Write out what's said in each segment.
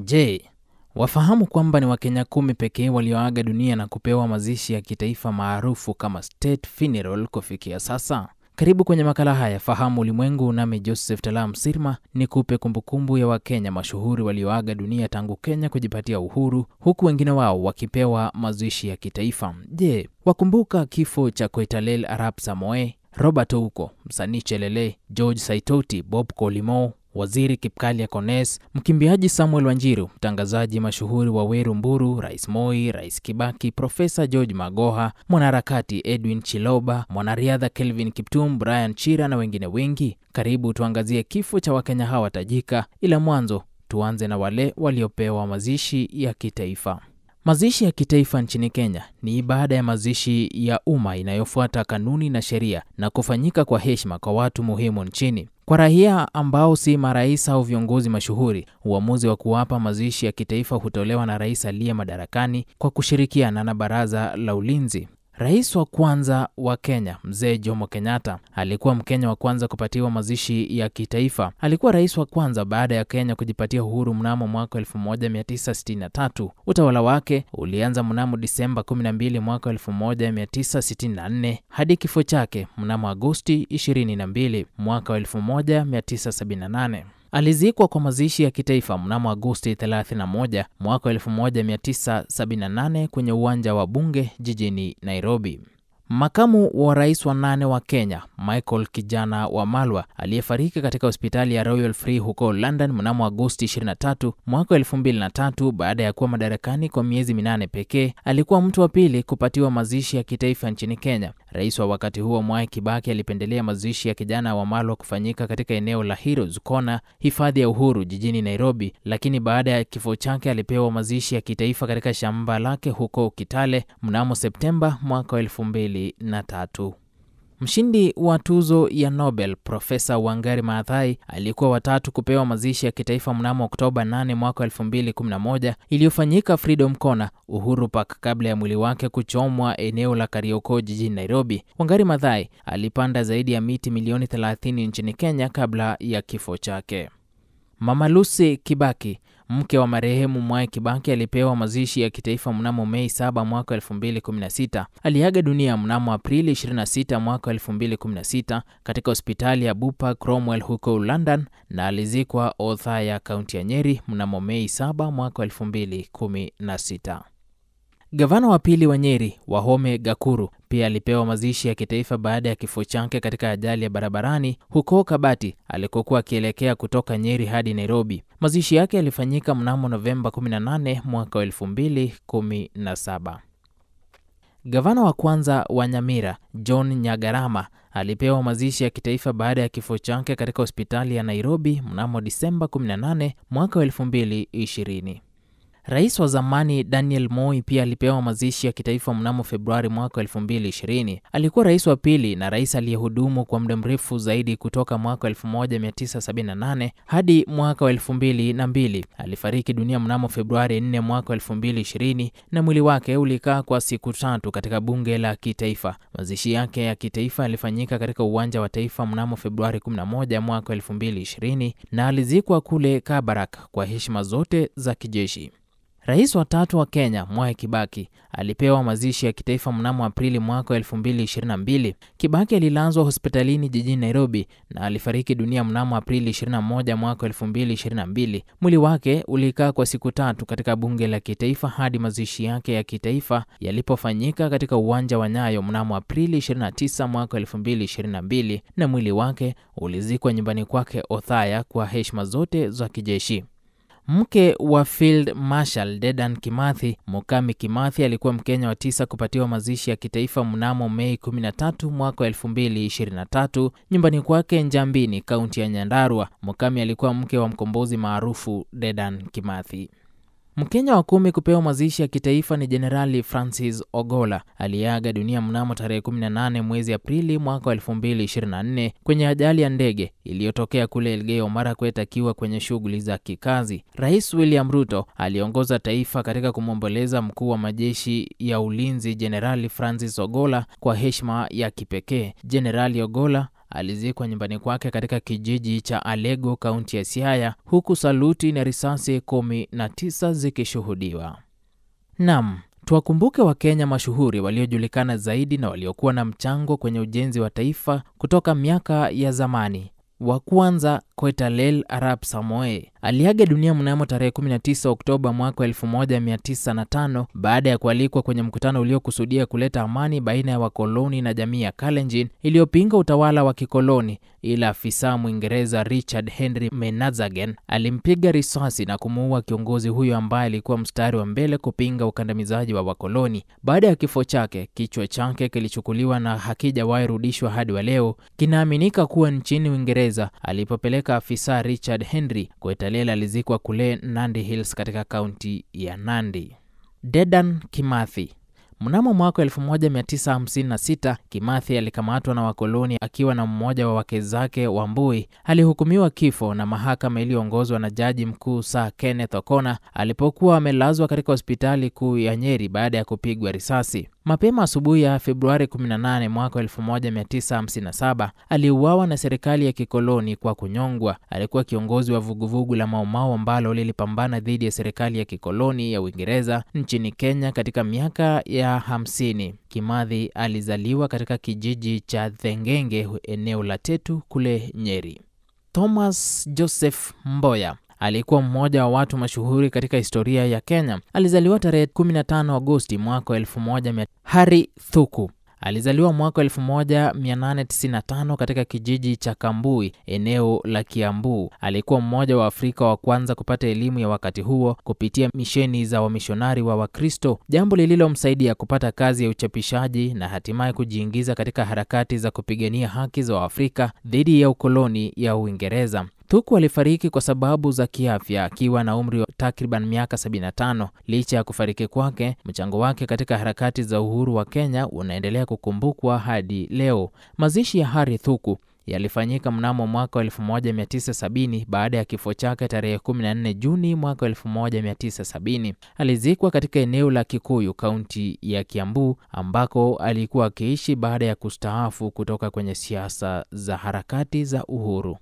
Je, wafahamu kwamba ni Wakenya 10 pekee walioaga dunia na kupewa mazishi ya kitaifa maarufu kama state funeral kufikia sasa? Karibu kwenye makala haya Fahamu Ulimwengu, nami Joseph Talam Sirma nikupe kumbukumbu ya Wakenya mashuhuri walioaga dunia tangu Kenya kujipatia uhuru, huku wengine wao wakipewa mazishi ya kitaifa. Je, wakumbuka kifo cha Koitalel Arap Samoei, Robert Ouko, msanii Chelele, George Saitoti, Bob Kolimo, Waziri Kipkalya Kones, mkimbiaji Samuel Wanjiru, mtangazaji mashuhuri wa Weru Mburu, Rais Moi, Rais Kibaki, Profesa George Magoha, mwanaharakati Edwin Chiloba, mwanariadha Kelvin Kiptum, Brian Chira na wengine wengi? Karibu tuangazie kifo cha Wakenya hawa tajika, ila mwanzo tuanze na wale waliopewa mazishi ya kitaifa. Mazishi ya kitaifa nchini Kenya ni ibada ya mazishi ya umma inayofuata kanuni na sheria na kufanyika kwa heshima kwa watu muhimu nchini. Kwa raia ambao si marais au viongozi mashuhuri, uamuzi wa kuwapa mazishi ya kitaifa hutolewa na rais aliye madarakani kwa kushirikiana na baraza la ulinzi. Rais wa kwanza wa Kenya, Mzee Jomo Kenyatta, alikuwa Mkenya wa kwanza kupatiwa mazishi ya kitaifa. Alikuwa rais wa kwanza baada ya Kenya kujipatia uhuru mnamo mwaka 1963. Utawala wake ulianza mnamo Disemba 12 mwaka 1964 hadi kifo chake mnamo Agosti 22 mwaka 1978. Alizikwa kwa mazishi ya kitaifa mnamo Agosti 31 mwaka 1978 kwenye uwanja wa Bunge jijini Nairobi. Makamu wa rais wa 8 wa Kenya, Michael Kijana Wamalwa, aliyefariki katika hospitali ya Royal Free huko London mnamo Agosti 23 mwaka 2003 baada ya kuwa madarakani kwa miezi 8 pekee, alikuwa mtu wa pili kupatiwa mazishi ya kitaifa nchini Kenya. Rais wa wakati huo Mwai Kibaki alipendelea mazishi ya Kijana Wamalwa kufanyika katika eneo la Heroes Corner, hifadhi ya Uhuru jijini Nairobi, lakini baada ya kifo chake alipewa mazishi ya kitaifa katika shamba lake huko Kitale mnamo Septemba mwaka 2003. Mshindi wa tuzo ya Nobel, Profesa Wangari Maathai, alikuwa watatu kupewa mazishi ya kitaifa mnamo Oktoba 8 mwaka 2011 iliyofanyika Freedom Corner, Uhuru Park, kabla ya mwili wake kuchomwa eneo la Kariokor jijini Nairobi. Wangari Maathai alipanda zaidi ya miti milioni 30 nchini Kenya kabla ya kifo chake. Mama Lucy Kibaki, mke wa marehemu Mwai Kibaki, alipewa mazishi ya kitaifa mnamo Mei 7 mwaka 2016. Aliaga dunia mnamo Aprili 26 mwaka 2016 katika hospitali ya Bupa Cromwell huko London na alizikwa Othaya, kaunti ya Nyeri mnamo Mei 7 mwaka 2016. Gavana wa pili wa Nyeri, Wahome Gakuru, pia alipewa mazishi ya kitaifa baada ya kifo chake katika ajali ya barabarani huko Kabati alikokuwa akielekea kutoka Nyeri hadi Nairobi. Mazishi yake yalifanyika mnamo Novemba 18 mwaka 2017. Gavana wa kwanza wa Nyamira, John Nyagarama, alipewa mazishi ya kitaifa baada ya kifo chake katika hospitali ya Nairobi mnamo Disemba 18 mwaka 2020. Rais wa zamani Daniel Moi pia alipewa mazishi ya kitaifa mnamo Februari mwaka 2020. Alikuwa rais wa pili na rais aliyehudumu kwa muda mrefu zaidi kutoka mwaka 1978 hadi mwaka 2002. Alifariki dunia mnamo Februari 4 mwaka 2020 na mwili wake ulikaa kwa siku 3 katika bunge la kitaifa. Mazishi yake ya kitaifa yalifanyika katika uwanja wa taifa mnamo Februari 11 mwaka 2020 na alizikwa kule Kabarak kwa heshima zote za kijeshi. Rais wa tatu wa Kenya, Mwai Kibaki, alipewa mazishi ya kitaifa mnamo Aprili mwaka 2022. Kibaki alilazwa hospitalini jijini Nairobi na alifariki dunia mnamo Aprili 21 mwaka 2022. Mwili wake ulikaa kwa siku 3 katika bunge la kitaifa hadi mazishi yake ya kitaifa yalipofanyika katika uwanja wa Nyayo mnamo Aprili 29 mwaka 2022, na mwili wake ulizikwa nyumbani kwake Othaya kwa heshima zote za kijeshi. Mke wa Field Marshal Dedan Kimathi, Mukami Kimathi, alikuwa Mkenya wa 9 kupatiwa mazishi ya kitaifa mnamo Mei 13 mwaka 2023 nyumbani kwake Njambini, kaunti ya Nyandarua. Mukami alikuwa mke wa mkombozi maarufu Dedan Kimathi. Mkenya wa 10 kupewa mazishi ya kitaifa ni Jenerali Francis Ogola, aliaga dunia mnamo tarehe 18 mwezi Aprili mwaka 2024 kwenye ajali ya ndege iliyotokea kule Elgeyo Marakwet akiwa kwenye shughuli za kikazi. Rais William Ruto aliongoza taifa katika kumwomboleza mkuu wa majeshi ya ulinzi Jenerali Francis Ogola kwa heshima ya kipekee. Jenerali Ogola Alizikwa nyumbani kwake katika kijiji cha Alego, kaunti ya Siaya, huku saluti na risasi 19 zikishuhudiwa. Naam, tuwakumbuke Wakenya mashuhuri waliojulikana zaidi na waliokuwa na mchango kwenye ujenzi wa taifa kutoka miaka ya zamani. Wa kwanza, Koitalel Arap Samoei aliaga dunia mnamo tarehe 19 Oktoba mwaka 1905 baada ya kualikwa kwenye mkutano uliokusudia kuleta amani baina ya wakoloni na jamii ya Kalenjin iliyopinga utawala wa kikoloni, ila afisa Mwingereza Richard Henry Menazagen alimpiga risasi na kumuua kiongozi huyo ambaye alikuwa mstari wa mbele kupinga ukandamizaji wa wakoloni. Baada ya kifo chake, kichwa chake kilichukuliwa na hakijawahi rudishwa hadi wa leo. Kinaaminika kuwa nchini Uingereza alipopeleka afisa Richard Henry. Koitalel alizikwa kule Nandi Hills katika kaunti ya Nandi. Dedan Kimathi. Mnamo mwaka 1956 Kimathi alikamatwa na wakoloni akiwa na mmoja wa wake zake Wambui. Alihukumiwa kifo na mahakama iliyoongozwa na jaji mkuu Sir Kenneth O'Connor alipokuwa amelazwa katika hospitali kuu ya Nyeri baada ya kupigwa risasi. Mapema asubuhi ya Februari 18 mwaka 1957 aliuawa na serikali ya kikoloni kwa kunyongwa. Alikuwa kiongozi wa vuguvugu la Mau Mau ambalo lilipambana dhidi ya serikali ya kikoloni ya Uingereza nchini Kenya katika miaka ya 50. Kimathi alizaliwa katika kijiji cha Thengenge, eneo la Tetu kule Nyeri. Thomas Joseph Mboya alikuwa mmoja wa watu mashuhuri katika historia ya Kenya. Alizaliwa tarehe 15 Agosti mwaka 1000. Harry Thuku alizaliwa mwaka 1895 katika kijiji cha Kambui, eneo la Kiambu. Alikuwa mmoja wa Afrika wa kwanza kupata elimu ya wakati huo kupitia misheni za wamishonari wa Wakristo, jambo lililomsaidia kupata kazi ya uchapishaji na hatimaye kujiingiza katika harakati za kupigania haki za Waafrika dhidi ya ukoloni ya Uingereza. Thuku alifariki kwa sababu za kiafya akiwa na umri wa takriban miaka 75. Licha ya kufariki kwake, mchango wake katika harakati za uhuru wa Kenya unaendelea kukumbukwa hadi leo. Mazishi ya Harry Thuku yalifanyika mnamo mwaka 1970 baada ya kifo chake tarehe 14 Juni mwaka 1970. Alizikwa katika eneo la Kikuyu, kaunti ya Kiambu, ambako alikuwa akiishi baada ya kustaafu kutoka kwenye siasa za harakati za uhuru.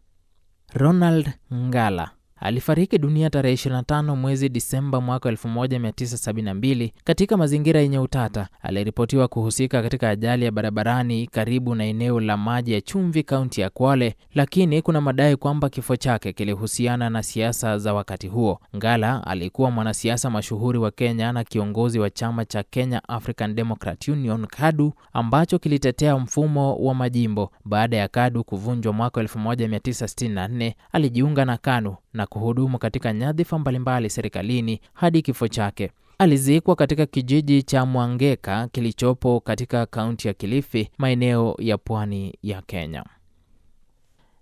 Ronald Ngala alifariki dunia tarehe 25 mwezi Disemba mwaka 1972 katika mazingira yenye utata. Aliripotiwa kuhusika katika ajali ya barabarani karibu na eneo la maji ya chumvi, kaunti ya Kwale, lakini kuna madai kwamba kifo chake kilihusiana na siasa za wakati huo. Ngala alikuwa mwanasiasa mashuhuri wa Kenya na kiongozi wa chama cha Kenya African Democrat Union KADU ambacho kilitetea mfumo wa majimbo. Baada ya KADU kuvunjwa mwaka 1964, alijiunga na KANU na kuhudumu katika nyadhifa mbalimbali serikalini hadi kifo chake. Alizikwa katika kijiji cha Mwangeka kilichopo katika kaunti ya Kilifi, maeneo ya pwani ya Kenya.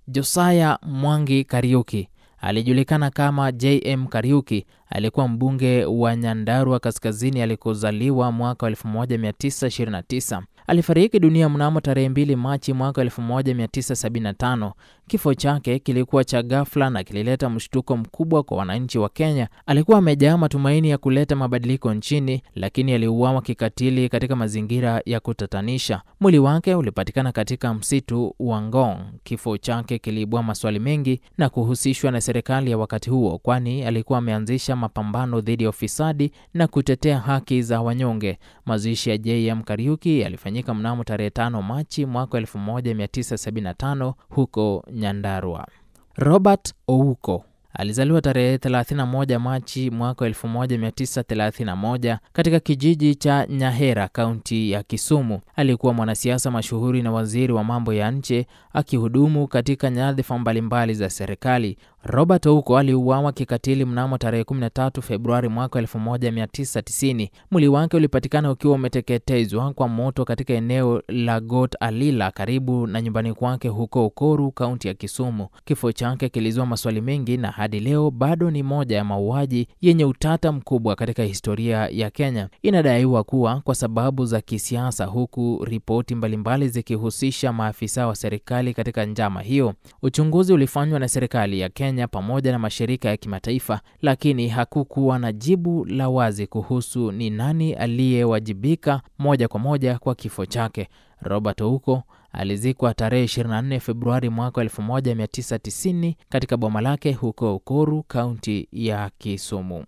Josiah Mwangi Kariuki alijulikana kama JM Kariuki. Alikuwa mbunge wa Nyandarua Kaskazini alikozaliwa mwaka 1929. Alifariki dunia mnamo tarehe 2 Machi mwaka 1975. Kifo chake kilikuwa cha ghafla na kilileta mshtuko mkubwa kwa wananchi wa Kenya. Alikuwa amejaa matumaini ya kuleta mabadiliko nchini, lakini aliuawa kikatili katika mazingira ya kutatanisha. Mwili wake ulipatikana katika msitu wa Ngong. Kifo chake kiliibua maswali mengi na kuhusishwa na serikali ya wakati huo, kwani alikuwa ameanzisha mapambano dhidi ya ufisadi na kutetea haki za wanyonge. Mazishi ya JM Kariuki yalifanyika mnamo tarehe 5 Machi mwaka 1975 huko Nyandarua. Robert Ouko alizaliwa tarehe 31 Machi mwaka 1931 katika kijiji cha Nyahera, kaunti ya Kisumu. Alikuwa mwanasiasa mashuhuri na waziri wa mambo ya nje, akihudumu katika nyadhifa mbalimbali za serikali. Robert Ouko aliuawa kikatili mnamo tarehe 13 Februari mwaka 1990. Mwili wake ulipatikana ukiwa umeteketezwa kwa moto katika eneo la Got Alila karibu na nyumbani kwake huko Ukoru, kaunti ya Kisumu. Kifo chake kilizua maswali mengi na hadi leo bado ni moja ya mauaji yenye utata mkubwa katika historia ya Kenya. Inadaiwa kuwa kwa sababu za kisiasa, huku ripoti mbalimbali zikihusisha maafisa wa serikali katika njama hiyo. Uchunguzi ulifanywa na serikali ya Kenya pamoja na mashirika ya kimataifa, lakini hakukuwa na jibu la wazi kuhusu ni nani aliyewajibika moja kwa moja kwa kifo chake. Robert Ouko Alizikwa tarehe 24 Februari mwaka 1990 katika boma lake huko Ukoru, kaunti ya Kisumu.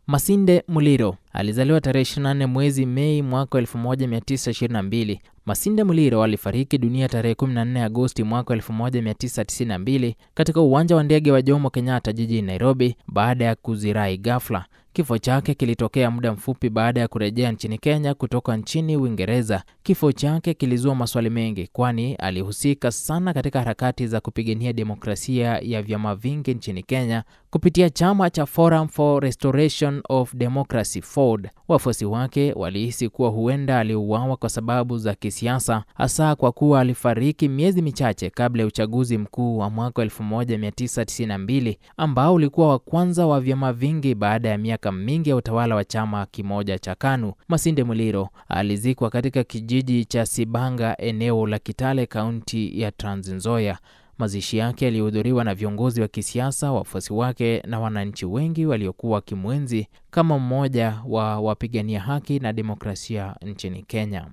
Masinde Muliro alizaliwa tarehe 24 mwezi Mei mwaka 1922. Masinde Muliro alifariki dunia tarehe 14 Agosti mwaka 1992 katika uwanja wa ndege wa Jomo Kenyatta jijini Nairobi baada ya kuzirai ghafla. Kifo chake kilitokea muda mfupi baada ya kurejea nchini Kenya kutoka nchini Uingereza. Kifo chake kilizua maswali mengi, kwani alihusika sana katika harakati za kupigania demokrasia ya vyama vingi nchini Kenya kupitia chama cha Forum for Restoration of Democracy FORD. Wafuasi wake walihisi kuwa huenda aliuawa kwa sababu za kisiasa, hasa kwa kuwa alifariki miezi michache kabla ya uchaguzi mkuu wa mwaka 1992 ambao ulikuwa wa kwanza wa vyama vingi baada ya miaka mingi ya utawala wa chama kimoja cha KANU. Masinde Muliro alizikwa katika kijiji cha Sibanga, eneo la Kitale, kaunti ya Trans Nzoia. Mazishi yake yalihudhuriwa na viongozi wa kisiasa, wafuasi wake na wananchi wengi waliokuwa wakimwenzi kama mmoja wa wapigania haki na demokrasia nchini Kenya.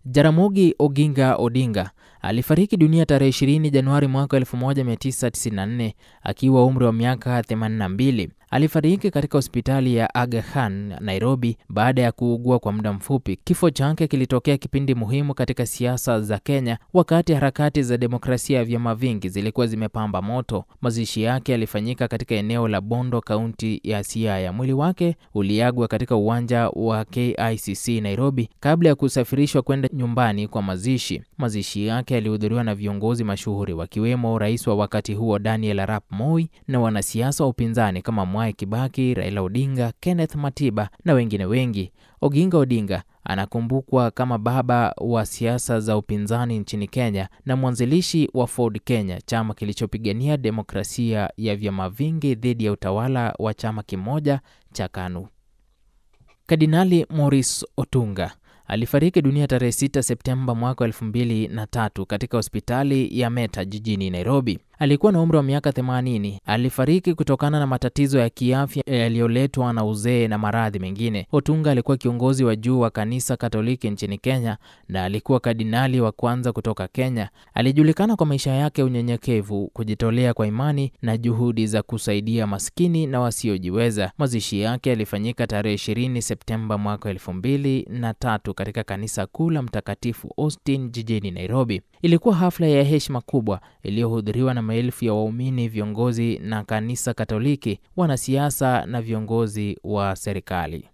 Jaramogi Oginga Odinga alifariki dunia tarehe 20 Januari mwaka 1994 akiwa umri wa miaka 82. Alifariki katika hospitali ya Aga Khan, Nairobi baada ya kuugua kwa muda mfupi. Kifo chake kilitokea kipindi muhimu katika siasa za Kenya, wakati harakati za demokrasia ya vyama vingi zilikuwa zimepamba moto. Mazishi yake yalifanyika katika eneo la Bondo, kaunti ya Siaya. Mwili wake uliagwa katika uwanja wa KICC Nairobi kabla ya kusafirishwa kwenda nyumbani kwa mazishi. Mazishi yake yalihudhuriwa na viongozi mashuhuri wakiwemo rais wa wakati huo Daniel Arap Moi na wanasiasa wa upinzani kama Mwai Kibaki, Raila Odinga, Kenneth Matiba na wengine wengi. Oginga Odinga anakumbukwa kama baba wa siasa za upinzani nchini Kenya na mwanzilishi wa Ford Kenya, chama kilichopigania demokrasia ya vyama vingi dhidi ya utawala wa chama kimoja cha KANU. Kardinali Maurice Otunga alifariki dunia tarehe 6 Septemba mwaka 2003 katika hospitali ya Meta jijini Nairobi. Alikuwa na umri wa miaka 80. Alifariki kutokana na matatizo ya kiafya yaliyoletwa na uzee na maradhi mengine. Otunga alikuwa kiongozi wa juu wa kanisa Katoliki nchini Kenya na alikuwa kardinali wa kwanza kutoka Kenya. Alijulikana kwa maisha yake unyenyekevu, kujitolea kwa imani na juhudi za kusaidia maskini na wasiojiweza. Mazishi yake yalifanyika tarehe 20 Septemba mwaka 2003 katika kanisa kuu la Mtakatifu Austin jijini Nairobi. Ilikuwa hafla ya heshima kubwa iliyohudhuriwa na maelfu ya waumini, viongozi na kanisa Katoliki, wanasiasa na viongozi wa serikali.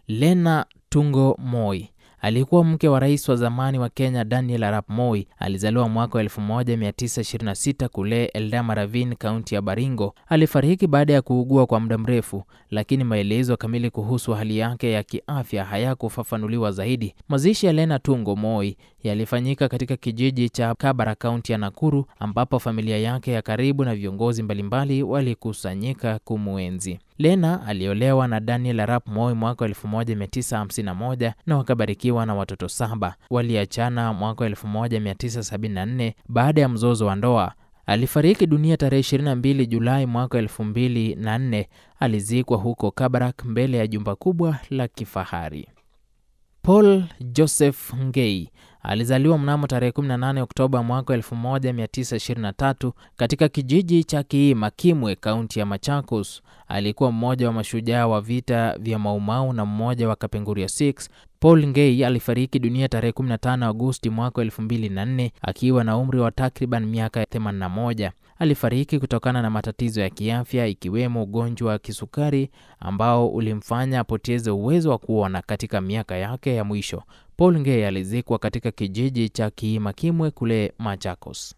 Lena Tungo Moi alikuwa mke wa rais wa zamani wa Kenya Daniel Arap Moi. Alizaliwa mwaka 1926 kule Eldama Ravine, kaunti ya Baringo. Alifariki baada ya kuugua kwa muda mrefu, lakini maelezo kamili kuhusu hali yake ya kiafya hayakufafanuliwa zaidi. Mazishi ya Lena Tungo Moi yalifanyika katika kijiji cha Kabara, kaunti ya Nakuru, ambapo familia yake ya karibu na viongozi mbalimbali walikusanyika kumuenzi. Lena aliolewa na Daniel Arap Moi mwaka 1951 na wakabarikiwa na watoto 7. Waliachana mwaka 1974 baada ya mzozo wa ndoa. Alifariki dunia tarehe 22 Julai mwaka 2004. Alizikwa huko Kabarak mbele ya jumba kubwa la kifahari. Paul Joseph Ngei alizaliwa mnamo tarehe 18 Oktoba mwaka 1923 katika kijiji cha Kiima Kimwe, kaunti ya Machakos. Alikuwa mmoja wa mashujaa wa vita vya Mau Mau na mmoja wa Kapenguria 6. Paul Ngei alifariki dunia tarehe 15 Agosti mwaka 2004 akiwa na umri wa takriban miaka 81. Alifariki kutokana na matatizo ya kiafya ikiwemo ugonjwa wa kisukari ambao ulimfanya apoteze uwezo wa kuona katika miaka yake ya mwisho. Paul Ngei alizikwa katika kijiji cha Kiima Kimwe kule Machakos.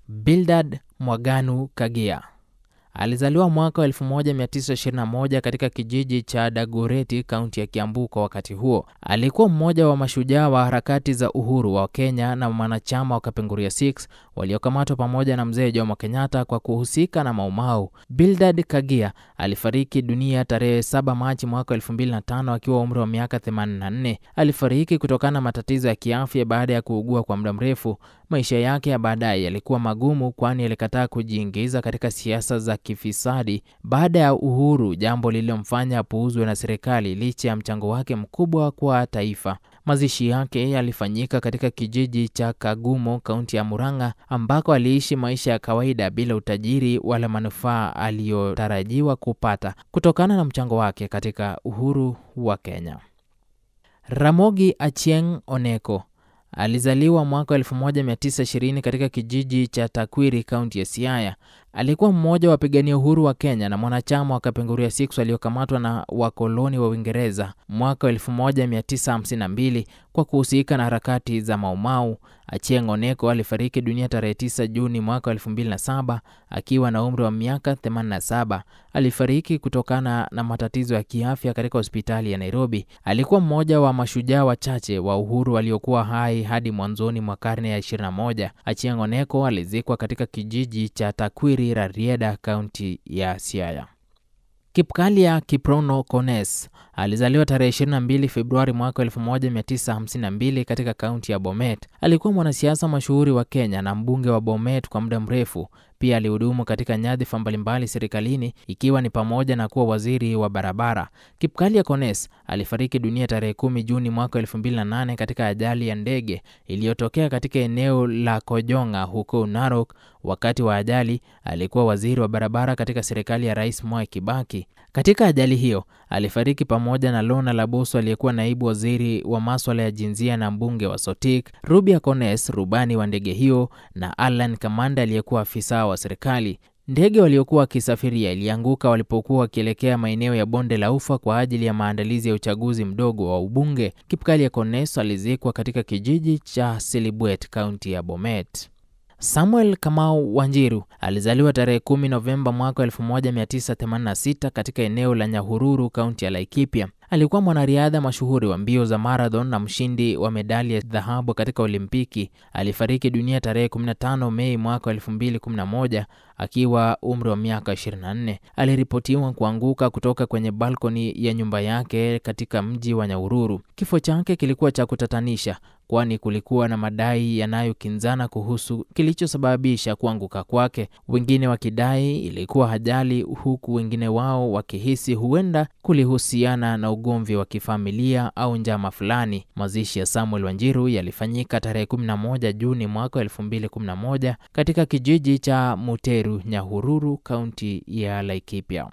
Bildad Mwaganu Kagia alizaliwa mwaka 1921 katika kijiji cha Dagoretti, kaunti ya Kiambu kwa wakati huo. Alikuwa mmoja wa mashujaa wa harakati za uhuru wa Kenya na mwanachama wa Kapenguria 6 waliokamatwa pamoja na mzee Jomo Kenyatta kwa kuhusika na Mau Mau. Bildad Kagia alifariki dunia tarehe 7 Machi mwaka 2005 akiwa umri wa miaka 84. Alifariki kutokana na matatizo ya kiafya baada ya kuugua kwa muda mrefu. Maisha yake ya baadaye yalikuwa magumu kwani alikataa kujiingiza katika siasa za kifisadi baada ya uhuru, jambo lililomfanya apuuzwe na serikali licha ya mchango wake mkubwa kwa taifa. Mazishi yake yalifanyika katika kijiji cha Kagumo, kaunti ya Murang'a, ambako aliishi maisha ya kawaida bila utajiri wala manufaa aliyotarajiwa kupata kutokana na mchango wake katika uhuru wa Kenya. Ramogi Achieng' Oneko alizaliwa mwaka 1920 katika kijiji cha Takwiri, kaunti ya Siaya. Alikuwa mmoja wa wapigania uhuru wa Kenya na mwanachama wa Kapenguria 6 waliokamatwa na wakoloni wa Uingereza mwaka 1952 kwa kuhusika na harakati za Mau Mau. Achieng' Oneko alifariki dunia tarehe 9 Juni mwaka 2007 akiwa na umri wa miaka 87. Alifariki kutokana na matatizo ya kiafya katika hospitali ya Nairobi. Alikuwa mmoja wa mashujaa wachache wa uhuru waliokuwa hai hadi mwanzoni mwa karne ya 21. Achieng' Oneko alizikwa katika kijiji cha Takwiri, Rarieda, kaunti ya Siaya. Kipkalya Kiprono Kones alizaliwa tarehe 22 Februari mwaka 1952 katika kaunti ya Bomet. Alikuwa mwanasiasa mashuhuri wa Kenya na mbunge wa Bomet kwa muda mrefu. Pia alihudumu katika nyadhifa mbalimbali serikalini ikiwa ni pamoja na kuwa waziri wa barabara. Kipkalya Kones alifariki dunia tarehe 10 Juni mwaka 2008 katika ajali ya ndege iliyotokea katika eneo la Kojonga huko Narok. Wakati wa ajali alikuwa waziri wa barabara katika serikali ya Rais Mwai Kibaki. Katika ajali hiyo alifariki pamoja na Lona Laboso aliyekuwa naibu waziri wa masuala ya jinsia na mbunge wa Sotik, Rubia Kones rubani wa ndege hiyo, na Alan Kamanda aliyekuwa afisa wa serikali. Ndege waliokuwa wakisafiria ilianguka walipokuwa wakielekea maeneo ya bonde la Ufa kwa ajili ya maandalizi ya uchaguzi mdogo wa ubunge. Kipkalya Kones alizikwa katika kijiji cha Silibwet, kaunti ya Bomet. Samuel Kamau Wanjiru alizaliwa tarehe 10 Novemba mwaka 1986 katika eneo la Nyahururu, kaunti ya Laikipia. Alikuwa mwanariadha mashuhuri wa mbio za marathon na mshindi wa medali ya dhahabu katika Olimpiki. Alifariki dunia tarehe 15 Mei mwaka 2011 akiwa umri wa miaka 24. Aliripotiwa kuanguka kutoka kwenye balkoni ya nyumba yake katika mji wa Nyahururu. Kifo chake kilikuwa cha kutatanisha, kwani kulikuwa na madai yanayokinzana kuhusu kilichosababisha kuanguka kwake, wengine wakidai ilikuwa ajali, huku wengine wao wakihisi huenda kulihusiana na ugomvi wa kifamilia au njama fulani. Mazishi ya Samuel Wanjiru yalifanyika tarehe 11 Juni mwaka 2011 katika kijiji cha Muteru, Nyahururu, kaunti ya Laikipia.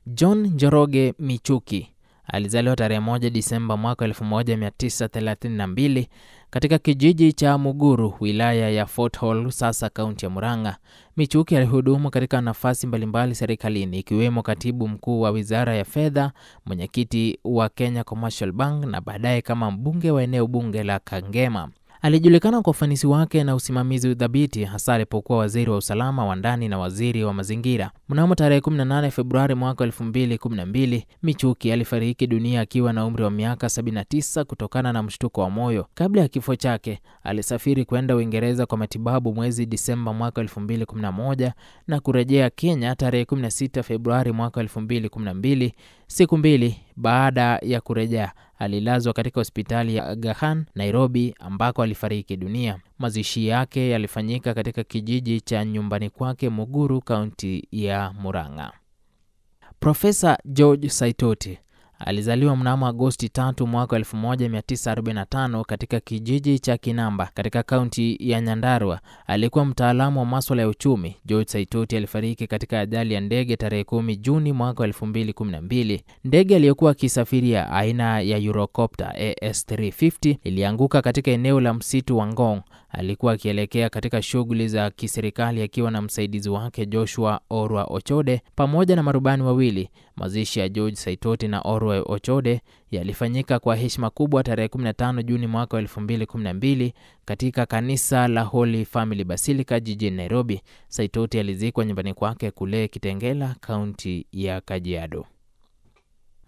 John Njoroge Michuki alizaliwa tarehe 1 Disemba mwaka 1932 katika kijiji cha Muguru, wilaya ya Fort Hall, sasa kaunti ya Murang'a. Michuki alihudumu katika nafasi mbalimbali serikalini ikiwemo katibu mkuu wa Wizara ya Fedha, mwenyekiti wa Kenya Commercial Bank na baadaye kama mbunge wa eneo bunge la Kangema. Alijulikana kwa ufanisi wake na usimamizi dhabiti, hasa alipokuwa waziri wa usalama wa ndani na waziri wa mazingira. Mnamo tarehe 18 Februari mwaka 2012, Michuki alifariki dunia akiwa na umri wa miaka 79 kutokana na mshtuko wa moyo. Kabla ya kifo chake, alisafiri kwenda Uingereza kwa matibabu mwezi Disemba mwaka 2011 na kurejea Kenya tarehe 16 Februari mwaka 2012. Siku mbili baada ya kurejea, alilazwa katika hospitali ya Aga Khan, Nairobi, ambako alifariki dunia. Mazishi yake yalifanyika katika kijiji cha nyumbani kwake Muguru, kaunti ya Murang'a. Profesa George Saitoti alizaliwa mnamo Agosti 3 mwaka 1945 katika kijiji cha Kinamba katika kaunti ya Nyandarua. Alikuwa mtaalamu wa masuala ya uchumi. George Saitoti alifariki katika ajali ya ndege tarehe 10 Juni mwaka 2012. Ndege aliyokuwa akisafiria aina ya Eurocopter AS350 ilianguka katika eneo la msitu wa Ngong. Alikuwa akielekea katika shughuli za kiserikali akiwa na msaidizi wake Joshua Orwa Ochode pamoja na marubani wawili. Mazishi ya George Saitoti na Orwa Ochode yalifanyika kwa heshima kubwa tarehe 15 Juni mwaka 2012 katika kanisa la Holy Family Basilica jijini Nairobi. Saitoti alizikwa nyumbani kwake kule Kitengela, kaunti ya Kajiado.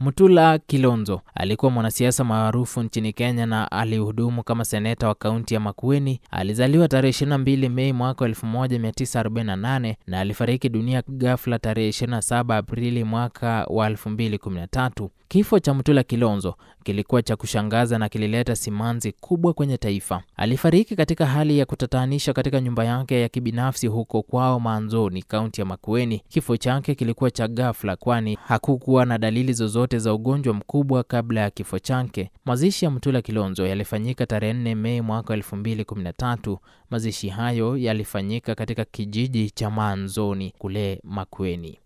Mutula Kilonzo alikuwa mwanasiasa maarufu nchini Kenya na alihudumu kama seneta wa kaunti ya Makueni. Alizaliwa tarehe 22 Mei mwaka 1948 na alifariki dunia ghafla tarehe 27 Aprili mwaka wa 2013. Kifo cha Mutula Kilonzo kilikuwa cha kushangaza na kilileta simanzi kubwa kwenye taifa. Alifariki katika hali ya kutatanisha katika nyumba yake ya kibinafsi huko kwao Manzoni, kaunti ya Makueni. Kifo chake kilikuwa cha ghafla, kwani hakukuwa na dalili zozote zote za ugonjwa mkubwa kabla ya kifo chake. Mazishi ya Mutula Kilonzo yalifanyika tarehe 4 Mei mwaka 2013. Mazishi hayo yalifanyika katika kijiji cha Manzoni kule Makueni.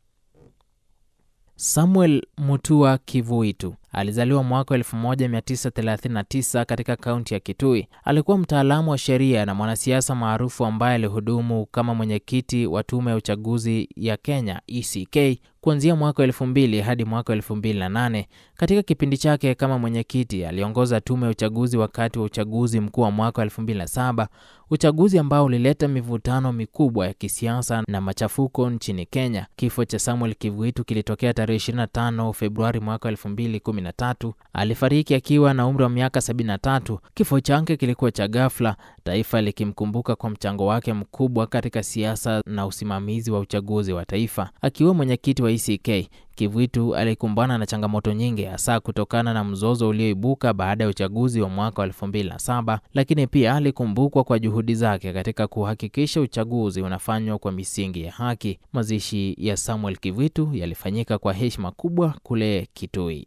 Samuel Mutua Kivuitu alizaliwa mwaka 1939 katika kaunti ya Kitui. Alikuwa mtaalamu wa sheria na mwanasiasa maarufu ambaye alihudumu kama mwenyekiti wa tume ya uchaguzi ya Kenya ECK kuanzia mwaka 2000 hadi mwaka 2008. Katika kipindi chake kama mwenyekiti, aliongoza tume ya uchaguzi wakati wa uchaguzi mkuu wa mwaka 2007, uchaguzi ambao ulileta mivutano mikubwa ya kisiasa na machafuko nchini Kenya. Kifo cha Samuel Kivuitu kilitokea tarehe 25 Februari mwaka 2013. Alifariki akiwa na umri wa miaka 73. Kifo chake kilikuwa cha ghafla, taifa likimkumbuka kwa mchango wake mkubwa katika siasa na usimamizi wa uchaguzi wa taifa. Akiwa mwenyekiti wa ECK, Kivuitu alikumbana na changamoto nyingi, hasa kutokana na mzozo ulioibuka baada ya uchaguzi wa mwaka 2007, lakini pia alikumbukwa kwa juhudi zake katika kuhakikisha uchaguzi unafanywa kwa misingi ya haki. Mazishi ya Samuel Kivuitu yalifanyika kwa heshima kubwa kule Kitui.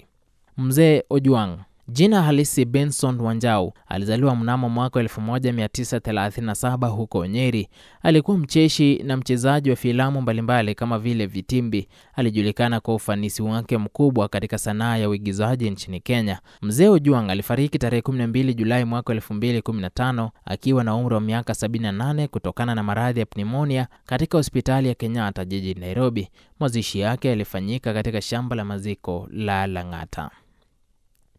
Mzee Ojwang, jina halisi Benson Wanjau, alizaliwa mnamo mwaka 1937 huko Nyeri. Alikuwa mcheshi na mchezaji wa filamu mbalimbali kama vile Vitimbi. Alijulikana kwa ufanisi wake mkubwa katika sanaa ya uigizaji nchini Kenya. Mzee Ojwang alifariki tarehe 12 Julai mwaka 2015 akiwa na umri wa miaka 78 kutokana na maradhi ya pneumonia katika hospitali ya Kenyatta jijini Nairobi. Mazishi yake yalifanyika katika shamba la maziko la Lang'ata.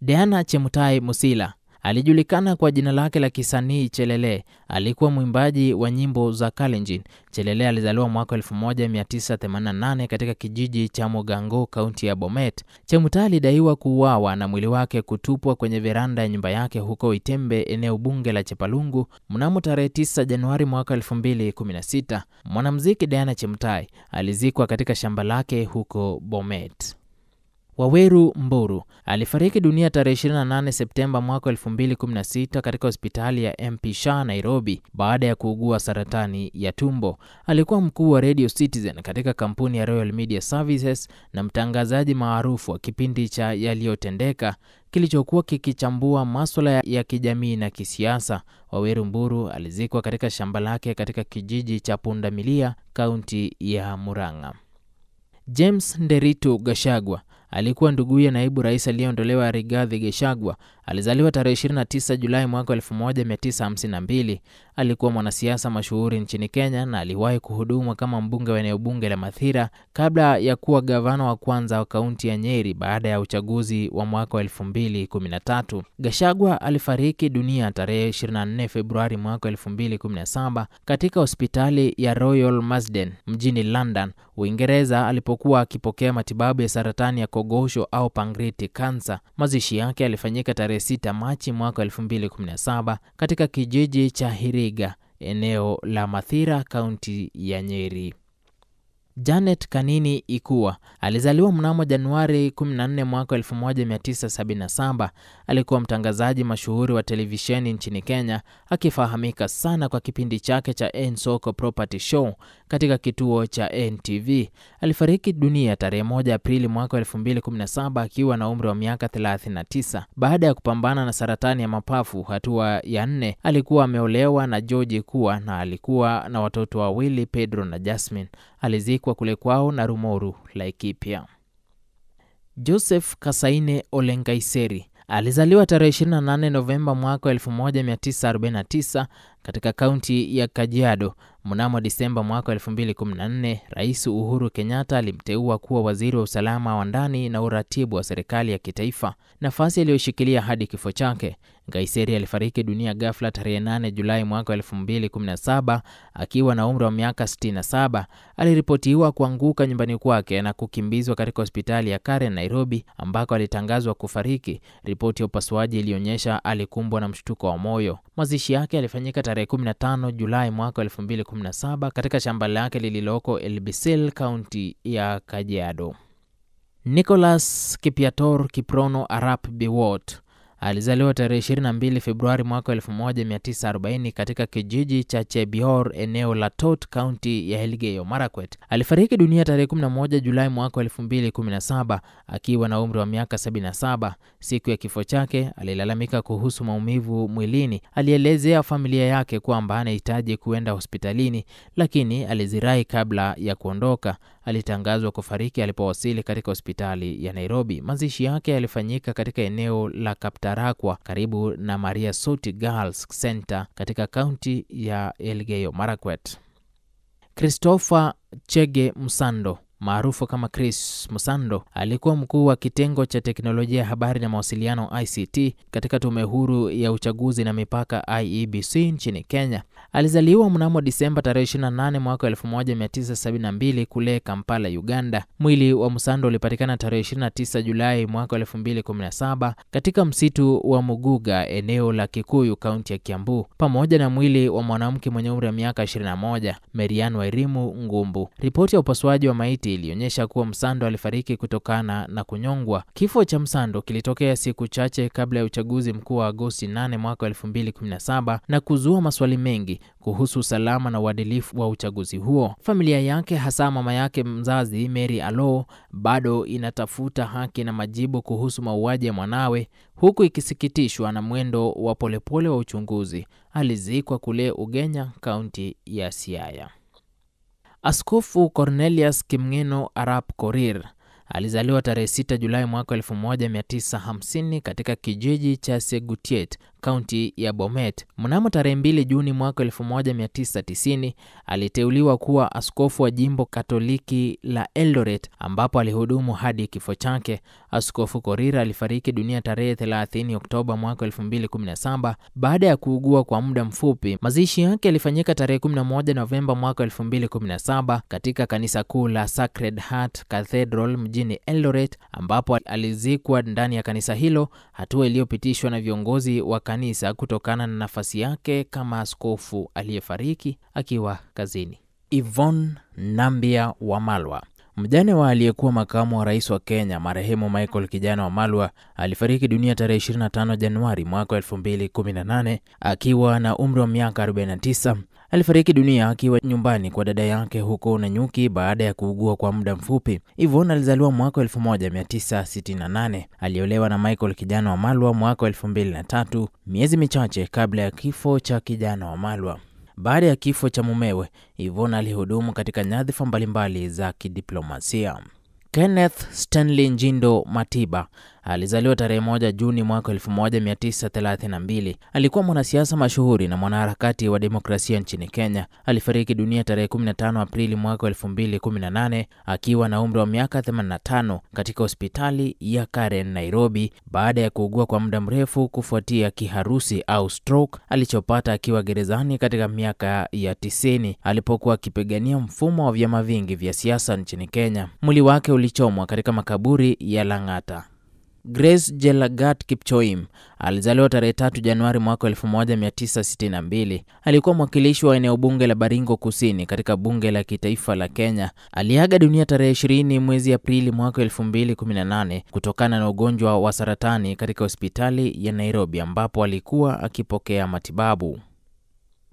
Diana Chemutai Musila alijulikana kwa jina lake la kisanii Chelele. Alikuwa mwimbaji wa nyimbo za Kalenjin. Chelele alizaliwa mwaka 1988 katika kijiji cha Mugango, kaunti ya Bomet. Chemutai alidaiwa kuuawa na mwili wake kutupwa kwenye veranda ya nyumba yake huko Itembe, eneo bunge la Chepalungu, mnamo tarehe 9 Januari mwaka 2016. Mwanamuziki Diana Chemutai alizikwa katika shamba lake huko Bomet. Waweru Mburu alifariki dunia tarehe 28 Septemba mwaka 2016 katika hospitali ya MP Shah Nairobi baada ya kuugua saratani ya tumbo. Alikuwa mkuu wa Radio Citizen katika kampuni ya Royal Media Services na mtangazaji maarufu wa kipindi cha Yaliyotendeka kilichokuwa kikichambua masuala ya kijamii na kisiasa. Waweru Mburu alizikwa katika shamba lake katika kijiji cha Pundamilia, kaunti ya Murang'a. James Nderitu Gachagua alikuwa nduguye naibu rais aliyeondolewa Rigathi Gachagua. Alizaliwa tarehe 29 Julai mwaka 1952. Alikuwa mwanasiasa mashuhuri nchini Kenya na aliwahi kuhudumu kama mbunge wa eneo bunge la Mathira kabla ya kuwa gavana wa kwanza wa kaunti ya Nyeri baada ya uchaguzi wa mwaka 2013. Gachagua alifariki dunia tarehe 24 Februari mwaka 2017 katika hospitali ya Royal Marsden mjini London, Uingereza, alipokuwa akipokea matibabu ya saratani ya kogosho au pancreatic cancer. Mazishi yake yalifanyika tarehe 6 Machi mwaka 2017 katika kijiji cha Hiriga, eneo la Mathira, kaunti ya Nyeri. Janet Kanini Ikua alizaliwa mnamo Januari 14 mwaka 1977. Alikuwa mtangazaji mashuhuri wa televisheni nchini Kenya, akifahamika sana kwa kipindi chake cha Nsoko Property Show katika kituo cha NTV. Alifariki dunia tarehe 1 Aprili mwaka 2017 akiwa na umri wa miaka 39 baada ya kupambana na saratani ya mapafu hatua ya 4. Alikuwa ameolewa na George Ikua na alikuwa na watoto wawili, Pedro na Jasmine. Alizikwa kule kwao na Rumoru, Laikipia. Joseph Kasaine Olengaiseri alizaliwa tarehe 28 Novemba mwaka 1949 katika kaunti ya Kajiado. Mnamo Disemba mwaka 2014, Rais Uhuru Kenyatta alimteua kuwa waziri wa usalama wa ndani na uratibu wa serikali ya kitaifa, nafasi aliyoshikilia hadi kifo chake. Ngaiseri alifariki dunia ghafla tarehe 8 Julai mwaka 2017 akiwa na umri wa miaka 67. Aliripotiwa kuanguka nyumbani kwake na kukimbizwa katika hospitali ya Karen, Nairobi, ambako alitangazwa kufariki. Ripoti ya upasuaji ilionyesha alikumbwa na mshtuko wa moyo. Mazishi yake yalifanyika tarehe 15 Julai mwaka 2017 katika shamba lake lililoko Elbisil, kaunti ya Kajiado. Nicholas Kipiator Kiprono Arap Biwott Alizaliwa tarehe 22 Februari mwaka 1940 katika kijiji cha Chebior, eneo la Tot, kaunti ya Elgeyo Marakwet. Alifariki dunia tarehe 11 Julai mwaka 2017 akiwa na umri wa miaka 77. Siku ya kifo chake alilalamika kuhusu maumivu mwilini. Alielezea familia yake kwamba anahitaji kuenda hospitalini, lakini alizirai kabla ya kuondoka. Alitangazwa kufariki alipowasili katika hospitali ya Nairobi. Mazishi yake yalifanyika katika eneo la Kaptarakwa karibu na Maria Soti Girls Center katika kaunti ya Elgeyo Marakwet. Christopher Chege Msando maarufu kama Chris Msando alikuwa mkuu wa kitengo cha teknolojia ya habari na mawasiliano ICT katika Tume Huru ya Uchaguzi na Mipaka IEBC nchini Kenya. Alizaliwa mnamo Disemba tarehe 28 mwaka 1972 kule Kampala, Uganda. Mwili wa Msando ulipatikana tarehe 29 Julai mwaka 2017 katika msitu wa Muguga, eneo la Kikuyu, kaunti ya Kiambu, pamoja na mwili wa mwanamke mwenye umri wa miaka 21, Marian Wairimu Ngumbu. Ripoti ya upasuaji wa maiti ilionyesha kuwa Msando alifariki kutokana na kunyongwa. Kifo cha Msando kilitokea siku chache kabla ya uchaguzi mkuu wa Agosti 8 mwaka 2017 na kuzua maswali mengi kuhusu usalama na uadilifu wa uchaguzi huo. Familia yake, hasa mama yake mzazi Mary Alo, bado inatafuta haki na majibu kuhusu mauaji ya mwanawe, huku ikisikitishwa na mwendo wa polepole wa uchunguzi. Alizikwa kule Ugenya, kaunti ya Siaya. Askofu Cornelius Kimng'eno Arap Korir alizaliwa tarehe 6 Julai mwaka 1950 katika kijiji cha Segutiet, kaunti ya Bomet. Mnamo tarehe 2 Juni mwaka 1990 aliteuliwa kuwa askofu wa jimbo Katoliki la Eldoret, ambapo alihudumu hadi kifo chake. Askofu Korir alifariki dunia tarehe 30 Oktoba mwaka 2017 baada ya kuugua kwa muda mfupi. Mazishi yake yalifanyika tarehe 11 Novemba mwaka 2017 katika kanisa kuu la Sacred Heart Cathedral mjini Eldoret, ambapo alizikwa ndani ya kanisa hilo, hatua iliyopitishwa na viongozi wa kanisa kutokana na nafasi yake kama askofu aliyefariki akiwa kazini. Yvonne Nambia Wamalwa, mjane wa aliyekuwa makamu wa rais wa Kenya marehemu Michael Kijana Wamalwa, alifariki dunia tarehe 25 Januari mwaka 2018 akiwa na umri wa miaka 49. Alifariki dunia akiwa nyumbani kwa dada yake huko Nanyuki baada ya kuugua kwa muda mfupi. Yvonne alizaliwa mwaka 1968. Aliolewa na Michael Kijana Wamalwa mwaka 2003, miezi michache kabla ya kifo cha Kijana Wamalwa. Baada ya kifo cha mumewe, Yvonne alihudumu katika nyadhifa mbalimbali za kidiplomasia. Kenneth Stanley Njindo Matiba alizaliwa tarehe 1 Juni mwaka 1932. Alikuwa mwanasiasa mashuhuri na mwanaharakati wa demokrasia nchini Kenya. Alifariki dunia tarehe 15 Aprili mwaka 2018 akiwa na umri wa miaka 85 katika hospitali ya Karen, Nairobi, baada ya kuugua kwa muda mrefu kufuatia kiharusi au stroke alichopata akiwa gerezani katika miaka ya 90 alipokuwa akipigania mfumo wa vyama vingi vya siasa nchini Kenya. Mwili wake ulichomwa katika makaburi ya Lang'ata. Grace Jelagat Kipchoim alizaliwa tarehe 3 Januari mwaka 1962. Alikuwa mwakilishi wa eneo bunge la Baringo Kusini katika bunge la kitaifa la Kenya. Aliaga dunia tarehe 20 mwezi Aprili mwaka 2018 kutokana na ugonjwa wa saratani katika hospitali ya Nairobi ambapo alikuwa akipokea matibabu.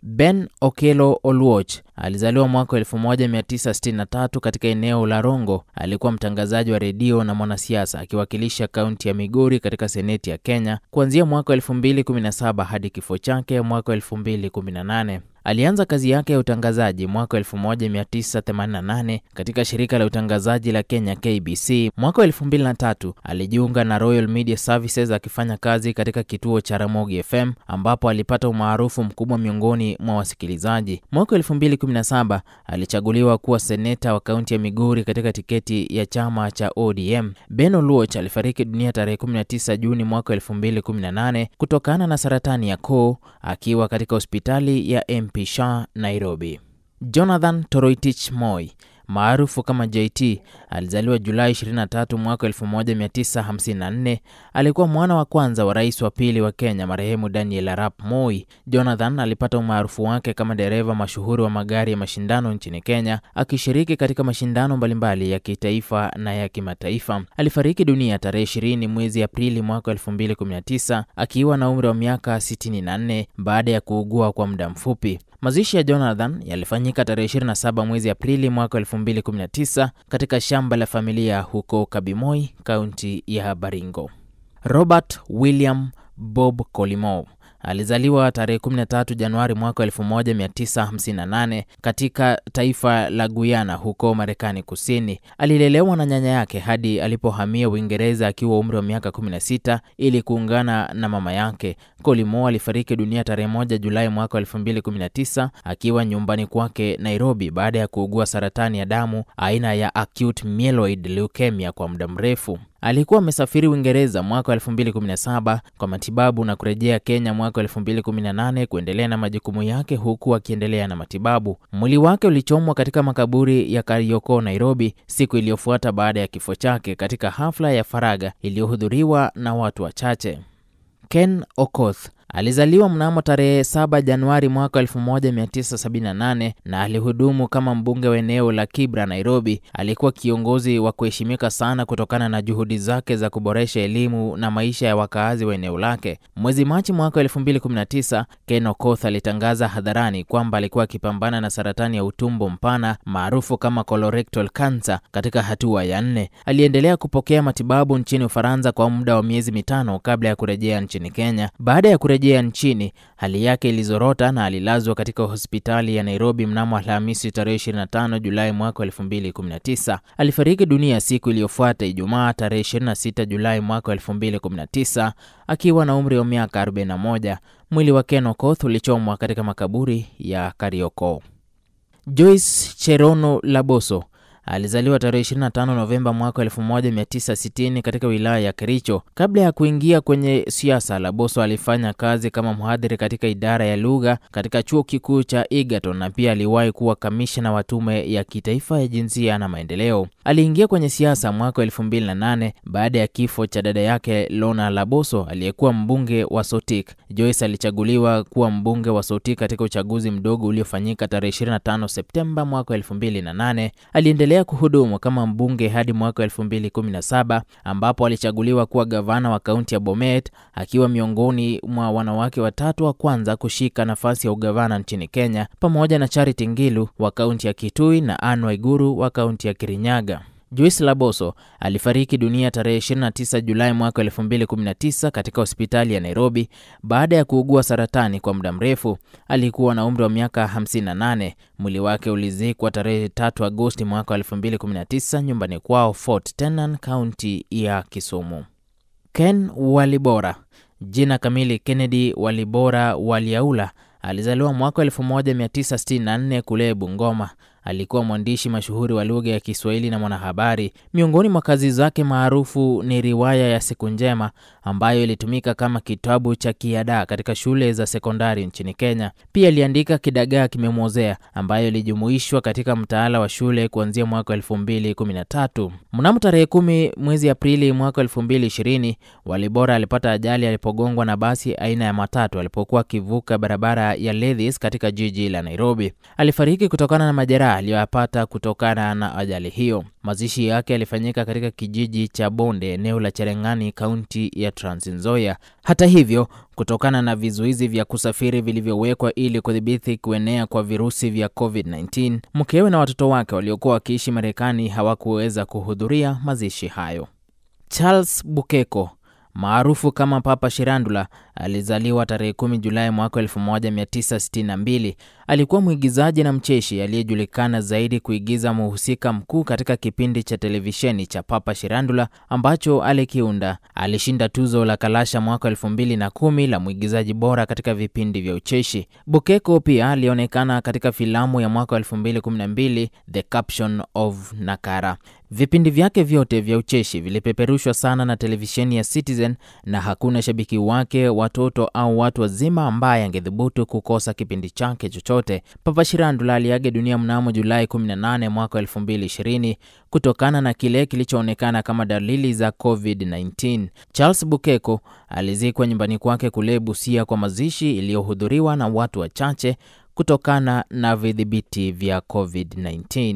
Ben Okello Oluoch alizaliwa mwaka 1963 katika eneo la Rongo. Alikuwa mtangazaji wa redio na mwanasiasa akiwakilisha kaunti ya Migori katika seneti ya Kenya kuanzia mwaka 2017 hadi kifo chake mwaka 2018. Alianza kazi yake ya utangazaji mwaka 1988 katika shirika la utangazaji la Kenya KBC. Mwaka 2003 alijiunga na Royal Media Services akifanya kazi katika kituo cha Ramogi FM ambapo alipata umaarufu mkubwa miongoni mwa wasikilizaji. Mwaka 2017 alichaguliwa kuwa seneta wa kaunti ya Migori katika tiketi ya chama cha ODM. Ben Oluoch alifariki dunia tarehe 19 Juni mwaka 2018 kutokana na saratani ya koo akiwa katika hospitali ya MP Shah, Nairobi. Jonathan Toroitich Moi maarufu kama JT alizaliwa Julai 23 mwaka 1954. Alikuwa mwana wa kwanza wa rais wa pili wa Kenya marehemu Daniel Arap Moi. Jonathan alipata umaarufu wake kama dereva mashuhuri wa magari ya mashindano nchini Kenya, akishiriki katika mashindano mbalimbali ya kitaifa na ya kimataifa. Alifariki dunia tarehe 20 mwezi Aprili mwaka 2019 akiwa na umri wa miaka 64 baada ya kuugua kwa muda mfupi. Mazishi ya Jonathan yalifanyika tarehe 27 mwezi Aprili mwaka 2019 katika shamba la familia huko Kabimoi, kaunti ya Baringo. Robert William Bob Collymore alizaliwa tarehe 13 Januari mwaka 1958 katika taifa la Guyana huko Marekani Kusini. Alilelewa na nyanya yake hadi alipohamia Uingereza akiwa umri wa miaka 16 ili kuungana na mama yake. Collymore alifariki dunia tarehe 1 Julai mwaka 2019 akiwa nyumbani kwake Nairobi baada ya kuugua saratani ya damu aina ya acute myeloid leukemia kwa muda mrefu. Alikuwa amesafiri Uingereza mwaka 2017 kwa matibabu na kurejea Kenya mwaka 2018 kuendelea na majukumu yake huku akiendelea na matibabu. Mwili wake ulichomwa katika makaburi ya Kariokor, Nairobi siku iliyofuata baada ya kifo chake katika hafla ya faragha iliyohudhuriwa na watu wachache. Ken Okoth alizaliwa mnamo tarehe 7 Januari mwaka 1978 na alihudumu kama mbunge wa eneo la Kibra, Nairobi. Alikuwa kiongozi wa kuheshimika sana kutokana na juhudi zake za kuboresha elimu na maisha ya wakaazi wa eneo lake. Mwezi Machi mwaka 2019, Ken Okoth alitangaza hadharani kwamba alikuwa akipambana na saratani ya utumbo mpana maarufu kama colorectal cancer katika hatua ya 4. Aliendelea kupokea matibabu nchini Ufaransa kwa muda wa miezi 5 kabla ya kurejea nchini Kenya. Baada ya kurejea nchini, hali yake ilizorota na alilazwa katika hospitali ya Nairobi mnamo Alhamisi tarehe 25 Julai mwaka 2019. Alifariki dunia siku iliyofuata Ijumaa tarehe 26 Julai mwaka 2019 akiwa na umri wa miaka 41. Mwili wa Ken Okoth ulichomwa katika makaburi ya Kariokor. Joyce Cherono Laboso alizaliwa tarehe 25 Novemba mwaka 1960 katika wilaya ya Kericho. Kabla ya kuingia kwenye siasa, Laboso alifanya kazi kama mhadhiri katika idara ya lugha katika chuo kikuu cha Egerton na pia aliwahi kuwa kamishna wa tume ya kitaifa ya jinsia na maendeleo. Aliingia kwenye siasa mwaka 2008 baada ya kifo cha dada yake Lona Laboso aliyekuwa mbunge wa Sotik. Joyce alichaguliwa kuwa mbunge wa Sotik katika uchaguzi mdogo uliofanyika tarehe 25 Septemba mwaka 2008. Aliendelea kuhudumu kama mbunge hadi mwaka 2017 ambapo alichaguliwa kuwa gavana wa kaunti ya Bomet akiwa miongoni mwa wanawake watatu wa kwanza kushika nafasi ya ugavana nchini Kenya pamoja na Charity Ngilu wa kaunti ya Kitui na Anne Waiguru wa kaunti ya Kirinyaga. Joyce Laboso alifariki dunia tarehe 29 Julai mwaka 2019 katika hospitali ya Nairobi baada ya kuugua saratani kwa muda mrefu. Alikuwa na umri wa miaka 58. Mwili wake ulizikwa tarehe 3 Agosti mwaka 2019 nyumbani kwao Fort Tenan, kaunti ya Kisumu. Ken Walibora, jina kamili Kennedy Walibora Waliaula, alizaliwa mwaka 1964 kule Bungoma. Alikuwa mwandishi mashuhuri wa lugha ya Kiswahili na mwanahabari. Miongoni mwa kazi zake maarufu ni riwaya ya Siku Njema ambayo ilitumika kama kitabu cha kiada katika shule za sekondari nchini Kenya. Pia aliandika Kidagaa Kimemwozea ambayo ilijumuishwa katika mtaala wa shule kuanzia mwaka 2013. Mnamo tarehe 10 mwezi Aprili mwaka 2020, Walibora alipata ajali alipogongwa na basi aina ya matatu alipokuwa akivuka barabara ya Levis katika jiji la Nairobi. Alifariki kutokana na majeraha aliyoyapata kutokana na ajali hiyo. Mazishi yake yalifanyika katika kijiji cha Bonde, eneo la Cherengani, kaunti ya Trans Nzoia. Hata hivyo, kutokana na vizuizi vya kusafiri vilivyowekwa ili kudhibiti kuenea kwa virusi vya COVID-19, mkewe na watoto wake waliokuwa wakiishi Marekani hawakuweza kuhudhuria mazishi hayo. Charles Bukeko maarufu kama Papa Shirandula alizaliwa tarehe 10 Julai mwaka 1962. Alikuwa mwigizaji na mcheshi aliyejulikana zaidi kuigiza mhusika mkuu katika kipindi cha televisheni cha Papa Shirandula ambacho alikiunda. Alishinda tuzo la Kalasha mwaka 2010 la mwigizaji bora katika vipindi vya ucheshi. Bukeko pia alionekana katika filamu ya mwaka 2012 The Caption of Nakara. Vipindi vyake vyote vya ucheshi vilipeperushwa sana na televisheni ya Citizen na hakuna shabiki wake, watoto au watu wazima ambaye angethubutu kukosa kipindi chake chochote. Papa Shirandula aliaga dunia mnamo Julai 18 mwaka 2020 kutokana na kile kilichoonekana kama dalili za COVID-19. Charles Bukeko alizikwa nyumbani kwake kule Busia kwa mazishi iliyohudhuriwa na watu wachache kutokana na vidhibiti vya COVID-19.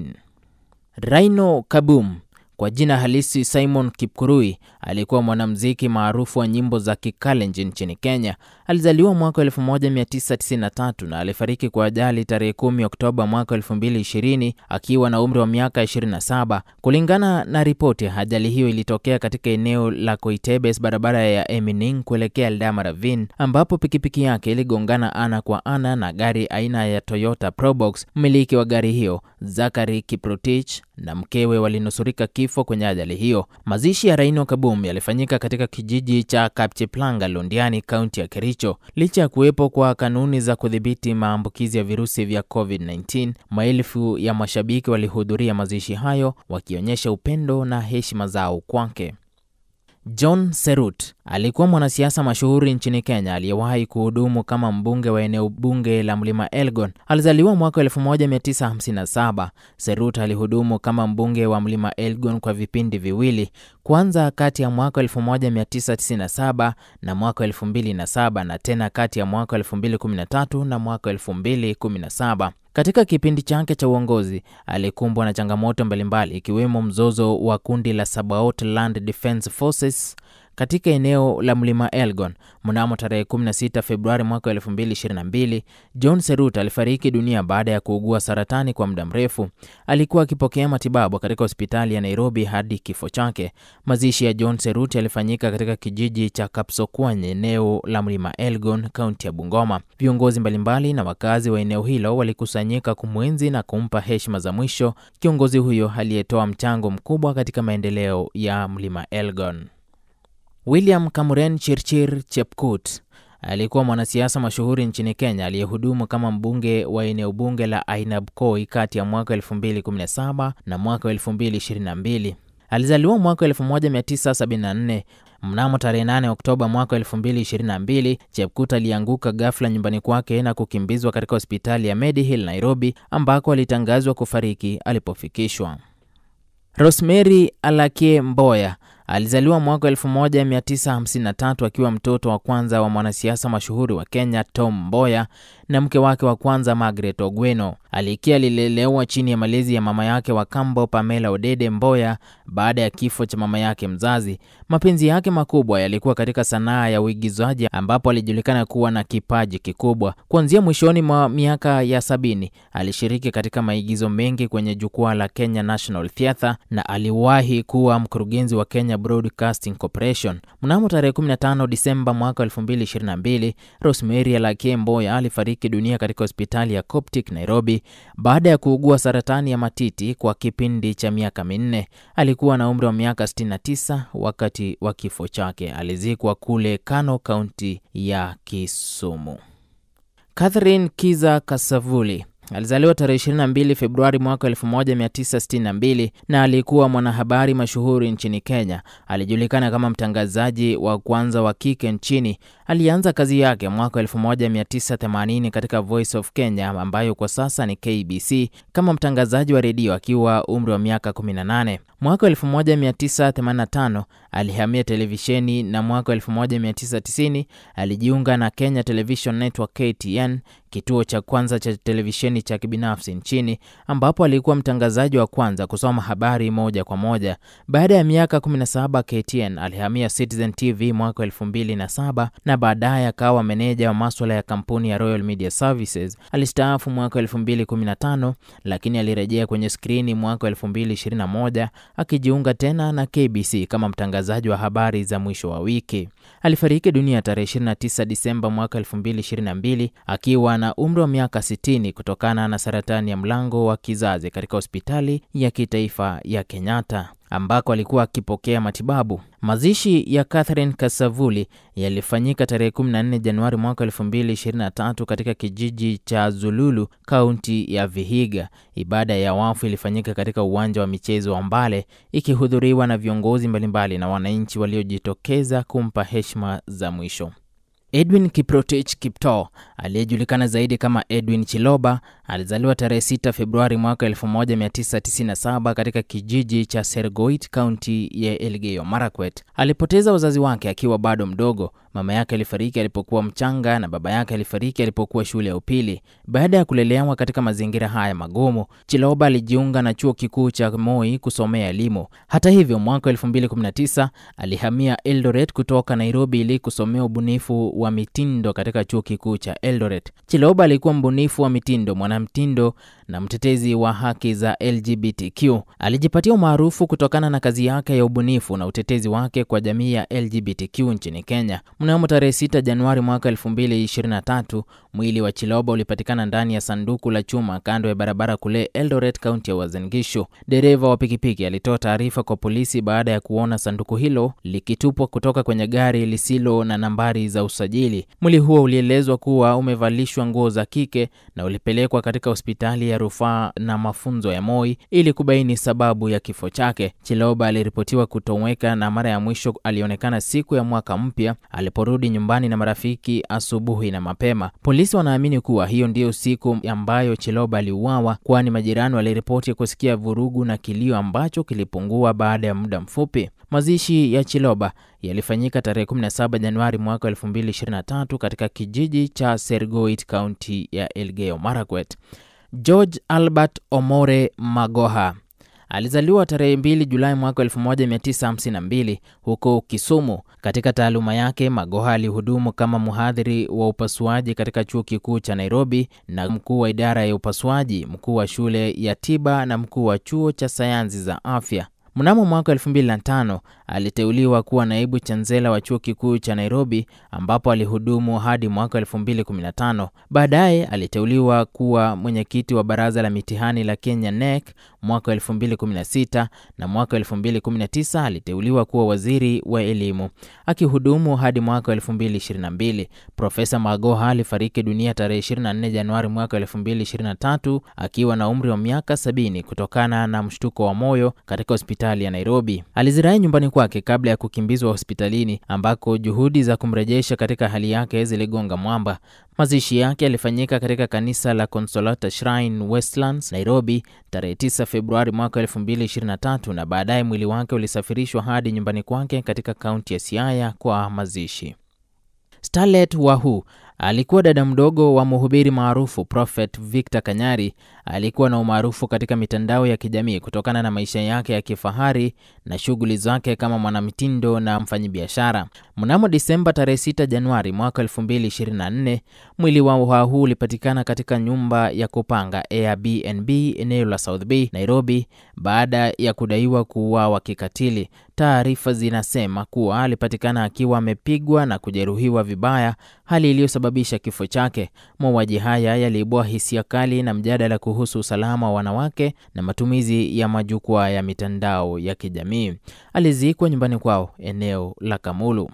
Rhino Kaboom, kwa jina halisi Simon Kipkurui, alikuwa mwanamuziki maarufu wa nyimbo za Kikalenjin nchini Kenya. Alizaliwa mwaka 1993 na alifariki kwa ajali tarehe 10 Oktoba mwaka 2020 akiwa na umri wa miaka 27. Kulingana na ripoti, ajali hiyo ilitokea katika eneo la Koitebes, barabara ya Emining kuelekea Eldama Ravine, ambapo pikipiki yake iligongana ana kwa ana na gari aina ya Toyota Probox. Mmiliki wa gari hiyo Zachary Kiprotich na mkewe walinusurika kifo kwenye ajali hiyo. Mazishi ya Rhino Kaboom yalifanyika katika kijiji cha Kapcheplanga, Londiani, kaunti ya Kericho. Licha ya kuwepo kwa kanuni za kudhibiti maambukizi ya virusi vya COVID-19, maelfu ya mashabiki walihudhuria mazishi hayo wakionyesha upendo na heshima zao kwake. John Serut alikuwa mwanasiasa mashuhuri nchini Kenya aliyewahi kuhudumu kama mbunge wa eneo bunge la Mlima Elgon. Alizaliwa mwaka 1957. Serut alihudumu kama mbunge wa Mlima Elgon kwa vipindi viwili, kwanza kati ya mwaka 1997 na mwaka 2007 na tena kati ya mwaka 2013 na mwaka 2017. Katika kipindi chake cha uongozi alikumbwa na changamoto mbalimbali ikiwemo mzozo wa kundi la Sabaot Land Defense Forces katika eneo la Mlima Elgon. Mnamo tarehe 16 Februari mwaka 2022, John Serut alifariki dunia baada ya kuugua saratani kwa muda mrefu. Alikuwa akipokea matibabu katika hospitali ya Nairobi hadi kifo chake. Mazishi ya John Serut yalifanyika katika kijiji cha Kapsokwany, eneo la Mlima Elgon, kaunti ya Bungoma. Viongozi mbalimbali na wakazi wa eneo hilo walikusanyika kumwenzi na kumpa heshima za mwisho kiongozi huyo aliyetoa mchango mkubwa katika maendeleo ya Mlima Elgon. William Kamuren Chirchir Chepkut alikuwa mwanasiasa mashuhuri nchini Kenya aliyehudumu kama mbunge wa eneo bunge la Ainabkoi kati ya mwaka 2017 na mwaka 2022. Alizaliwa mwaka 1974. Mnamo tarehe 8 Oktoba mwaka 2022, Chepkut alianguka ghafla nyumbani kwake na kukimbizwa katika hospitali ya Medihill Nairobi, ambako alitangazwa kufariki alipofikishwa. Rosemary Alakie Mboya alizaliwa mwaka 1953 akiwa mtoto wa kwanza wa mwanasiasa mashuhuri wa Kenya Tom Mboya na mke wake wa kwanza Margaret Ogweno. Alikia alilelewa chini ya malezi ya mama yake wa kambo Pamela Odede Mboya baada ya kifo cha mama yake mzazi. Mapenzi yake makubwa yalikuwa katika sanaa ya uigizaji ambapo alijulikana kuwa na kipaji kikubwa. Kuanzia mwishoni mwa miaka ya 70 alishiriki katika maigizo mengi kwenye jukwaa la Kenya National Theatre na aliwahi kuwa mkurugenzi wa Kenya Broadcasting Corporation. Mnamo tarehe 15 Disemba mwaka 2022, Rosemary Alakie Mboya alifariki dunia katika hospitali ya Coptic Nairobi baada ya kuugua saratani ya matiti kwa kipindi cha miaka 4. Alikuwa na umri wa miaka 69 wakati wa kifo chake. Alizikwa kule Kano, kaunti ya Kisumu. Catherine Kiza Kasavuli alizaliwa tarehe 22 Februari mwaka 1962 na alikuwa mwanahabari mashuhuri nchini Kenya. Alijulikana kama mtangazaji wa kwanza wa kike nchini. Alianza kazi yake mwaka 1980 katika Voice of Kenya ambayo kwa sasa ni KBC kama mtangazaji wa redio akiwa umri wa miaka 18. Mwaka 1985 alihamia televisheni na mwaka 1990 alijiunga na Kenya Television Network KTN, kituo cha kwanza cha televisheni cha kibinafsi nchini, ambapo alikuwa mtangazaji wa kwanza kusoma habari moja kwa moja. Baada ya miaka 17 KTN alihamia Citizen TV mwaka 2007 na baadaye akawa meneja wa masuala ya kampuni ya Royal Media Services. Alistaafu mwaka 2015 lakini alirejea kwenye skrini mwaka 2021 akijiunga tena na KBC kama mtangazaji wa habari za mwisho wa wiki. Alifariki dunia tarehe 29 Disemba mwaka 2022 akiwa na umri wa miaka 60 kutokana na saratani ya mlango wa kizazi katika hospitali ya kitaifa ya Kenyatta ambako alikuwa akipokea matibabu. Mazishi ya Catherine Kasavuli yalifanyika tarehe 14 Januari mwaka 2023 katika kijiji cha Zululu, kaunti ya Vihiga. Ibada ya wafu ilifanyika katika uwanja wa michezo wa Mbale, ikihudhuriwa na viongozi mbalimbali na wananchi waliojitokeza kumpa heshima za mwisho. Edwin Kiprotich Kiptoo, aliyejulikana zaidi kama Edwin Chiloba, alizaliwa tarehe 6 Februari mwaka 1997 katika kijiji cha Sergoit, kaunti ya Elgeyo Marakwet. Alipoteza wazazi wake akiwa bado mdogo. Mama yake alifariki alipokuwa mchanga na baba yake alifariki alipokuwa shule ya upili. Baada ya kulelewa katika mazingira haya magumu, Chiloba alijiunga na chuo kikuu cha Moi kusomea elimu. Hata hivyo, mwaka 2019 alihamia Eldoret kutoka Nairobi ili kusomea ubunifu wa mitindo katika chuo kikuu cha Eldoret. Chiloba alikuwa mbunifu wa mitindo, mwanamtindo na mtetezi wa haki za LGBTQ. Alijipatia umaarufu kutokana na kazi yake ya ubunifu na utetezi wake kwa jamii ya LGBTQ nchini Kenya. Mnamo tarehe 6 Januari mwaka 2023, mwili wa Chiloba ulipatikana ndani ya sanduku la chuma kando ya barabara kule Eldoret, kaunti ya Uasin Gishu. Dereva wa pikipiki alitoa taarifa kwa polisi baada ya kuona sanduku hilo likitupwa kutoka kwenye gari lisilo na nambari za usajili. Mwili huo ulielezwa kuwa umevalishwa nguo za kike na ulipelekwa katika hospitali ya rufaa na mafunzo ya Moi ili kubaini sababu ya kifo chake. Chiloba aliripotiwa kutoweka na mara ya mwisho alionekana siku ya mwaka mpya aliporudi nyumbani na marafiki asubuhi na mapema. Polisi wanaamini kuwa hiyo ndiyo siku ambayo Chiloba aliuawa, kwani majirani waliripoti kusikia vurugu na kilio ambacho kilipungua baada ya muda mfupi. Mazishi ya Chiloba yalifanyika tarehe 17 Januari mwaka 2023 katika kijiji cha Sergoit, kaunti ya Elgeyo Marakwet. George Albert Omore Magoha alizaliwa tarehe 2 Julai mwaka 1952 huko Kisumu. Katika taaluma yake, Magoha alihudumu kama mhadhiri wa upasuaji katika chuo kikuu cha Nairobi na mkuu wa idara ya upasuaji, mkuu wa shule ya tiba na mkuu wa chuo cha sayansi za afya. Mnamo mwaka 2005 aliteuliwa kuwa naibu chansela wa chuo kikuu cha Nairobi ambapo alihudumu hadi mwaka 2015. Baadaye aliteuliwa kuwa mwenyekiti wa baraza la mitihani la Kenya KNEC mwaka 2016 na mwaka 2019 aliteuliwa kuwa waziri wa elimu, akihudumu hadi mwaka 2022. Profesa Magoha alifariki dunia tarehe 24 Januari mwaka 2023 akiwa na umri wa miaka 70 kutokana na mshtuko wa moyo katika hospitali ya Nairobi. Alizirai nyumbani kwake kabla ya kukimbizwa hospitalini ambako juhudi za kumrejesha katika hali yake ziligonga mwamba. Mazishi yake yalifanyika katika kanisa la Consolata Shrine Westlands, Nairobi tarehe 9 Februari mwaka 2023 na baadaye mwili wake ulisafirishwa hadi nyumbani kwake katika kaunti ya Siaya kwa mazishi. Starlet Wahu alikuwa dada mdogo wa mhubiri maarufu Prophet Victor Kanyari. Alikuwa na umaarufu katika mitandao ya kijamii kutokana na maisha yake ya kifahari na shughuli zake kama mwanamitindo na mfanyibiashara. Mnamo Disemba tarehe 6 Januari mwaka 2024, mwili wa Wahu ulipatikana katika nyumba ya kupanga Airbnb eneo la South Bay, Nairobi, baada ya kudaiwa kuuawa kikatili. Taarifa zinasema kuwa alipatikana akiwa amepigwa na kujeruhiwa vibaya, hali iliyosababisha kifo chake. Mauaji haya yaliibua hisia kali na mjadala kuhusu usalama wa wanawake na matumizi ya majukwaa ya mitandao ya kijamii. Alizikwa nyumbani kwao eneo la Kamulu.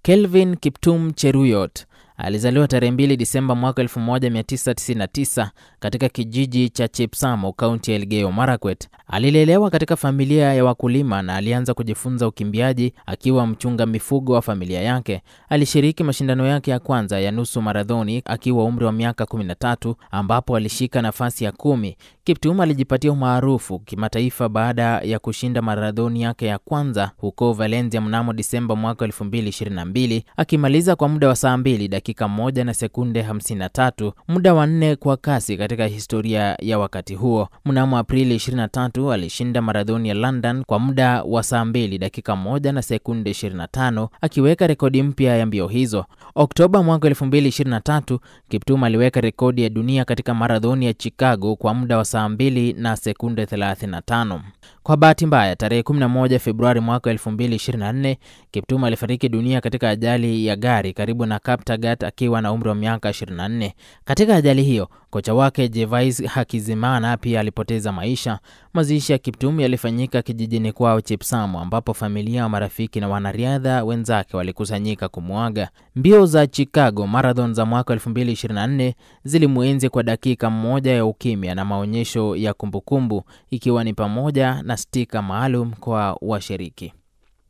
Kelvin Kiptum Cheruiyot alizaliwa tarehe 2 Disemba mwaka 1999 katika kijiji cha Chepsamo, kaunti ya Elgeyo Marakwet. Alilelewa katika familia ya wakulima na alianza kujifunza ukimbiaji akiwa mchunga mifugo wa familia yake. Alishiriki mashindano yake ya kwanza ya nusu marathoni akiwa umri wa miaka 13 ambapo alishika nafasi ya 10. Kiptum alijipatia umaarufu kimataifa baada ya kushinda marathoni yake ya kwanza huko Valencia mnamo Disemba mwaka 2022 akimaliza kwa muda wa saa 2 dakika 1 na sekunde 53, muda wa 4 kwa kasi katika historia ya wakati huo. Mnamo Aprili 23 alishinda marathoni ya London kwa muda wa saa 2 dakika 1 na sekunde 25 akiweka rekodi mpya ya mbio hizo. Oktoba mwaka 2023, Kiptum aliweka rekodi ya dunia katika marathoni ya Chicago kwa muda wa saa saa 2 na sekunde 35. Kwa bahati mbaya, tarehe 11 Februari mwaka 2024, Kiptum alifariki dunia katika ajali ya gari karibu na Kaptagat akiwa na umri wa miaka 24. Katika ajali hiyo, kocha wake Gervais Hakizimana pia alipoteza maisha. Mazishi ya Kiptum yalifanyika kijijini kwao Chepsamo, ambapo familia, marafiki na wanariadha wenzake walikusanyika kumuaga. Mbio za Chicago Marathon za mwaka 2024 zilimuenzi kwa dakika moja ya ukimya na maonyesho ya kumbukumbu, ikiwa ni pamoja na stika maalum kwa washiriki.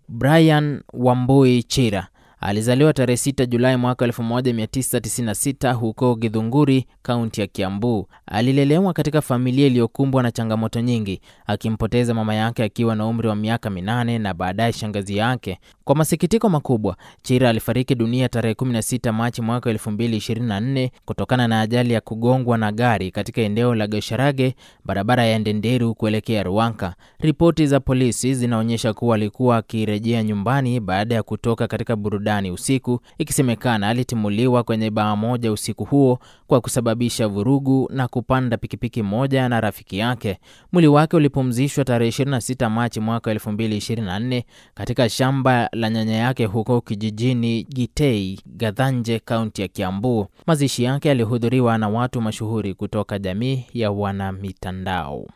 Brian Wambui Chira alizaliwa tarehe 6 Julai mwaka 1996 huko Githunguri, kaunti ya Kiambu. Alilelewa katika familia iliyokumbwa na changamoto nyingi, akimpoteza mama yake akiwa na umri wa miaka 8 na baadaye shangazi yake. Kwa masikitiko makubwa, Chira alifariki dunia tarehe 16 Machi mwaka 2024 kutokana na ajali ya kugongwa na gari katika eneo la Gasharage, barabara ya Ndenderu kuelekea Ruanka. Ripoti za polisi zinaonyesha kuwa alikuwa akirejea nyumbani baada ya kutoka katika burudani usiku. Ikisemekana alitimuliwa kwenye baa moja usiku huo kwa kusababisha vurugu na kupanda pikipiki moja na rafiki yake. Mwili wake ulipumzishwa tarehe 26 Machi mwaka 2024 katika shamba la nyanya yake huko kijijini Gitei, Gathanje, kaunti ya Kiambu. Mazishi yake yalihudhuriwa na watu mashuhuri kutoka jamii ya wanamitandao.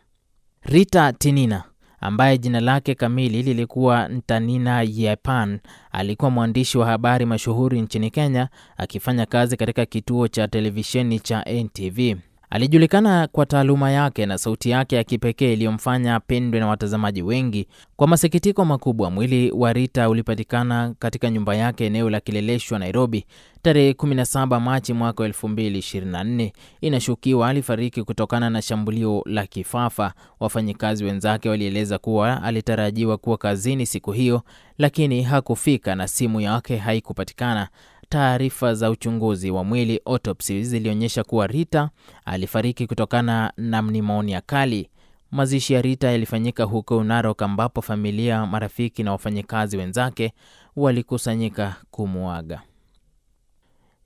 Rita Tinina, ambaye jina lake kamili lilikuwa Ntanina Yepan, alikuwa mwandishi wa habari mashuhuri nchini Kenya, akifanya kazi katika kituo cha televisheni cha NTV. Alijulikana kwa taaluma yake na sauti yake ya kipekee iliyomfanya apendwe na watazamaji wengi. Kwa masikitiko makubwa, mwili wa Rita ulipatikana katika nyumba yake eneo la Kileleshwa, Nairobi, tarehe 17 Machi mwaka 2024. Inashukiwa alifariki kutokana na shambulio la kifafa. Wafanyikazi wenzake walieleza kuwa alitarajiwa kuwa kazini siku hiyo, lakini hakufika na simu yake haikupatikana. Taarifa za uchunguzi wa mwili autopsy zilionyesha kuwa Rita alifariki kutokana na pneumonia kali. Mazishi ya Rita yalifanyika huko Narok, ambapo familia, marafiki na wafanyikazi wenzake walikusanyika kumuaga.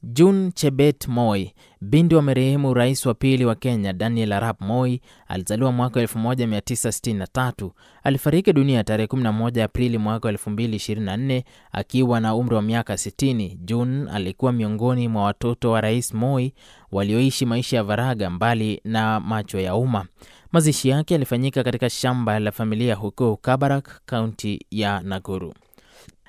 June Chebet Moi, binti wa marehemu rais wa pili wa Kenya Daniel Arap Moi, alizaliwa mwaka 1963. Alifariki dunia tarehe 11 Aprili mwaka 2024 akiwa na umri wa miaka 60. June alikuwa miongoni mwa watoto wa Rais Moi walioishi maisha ya faragha mbali na macho ya umma. Mazishi yake yalifanyika katika shamba la familia huko Kabarak, kaunti ya Nakuru.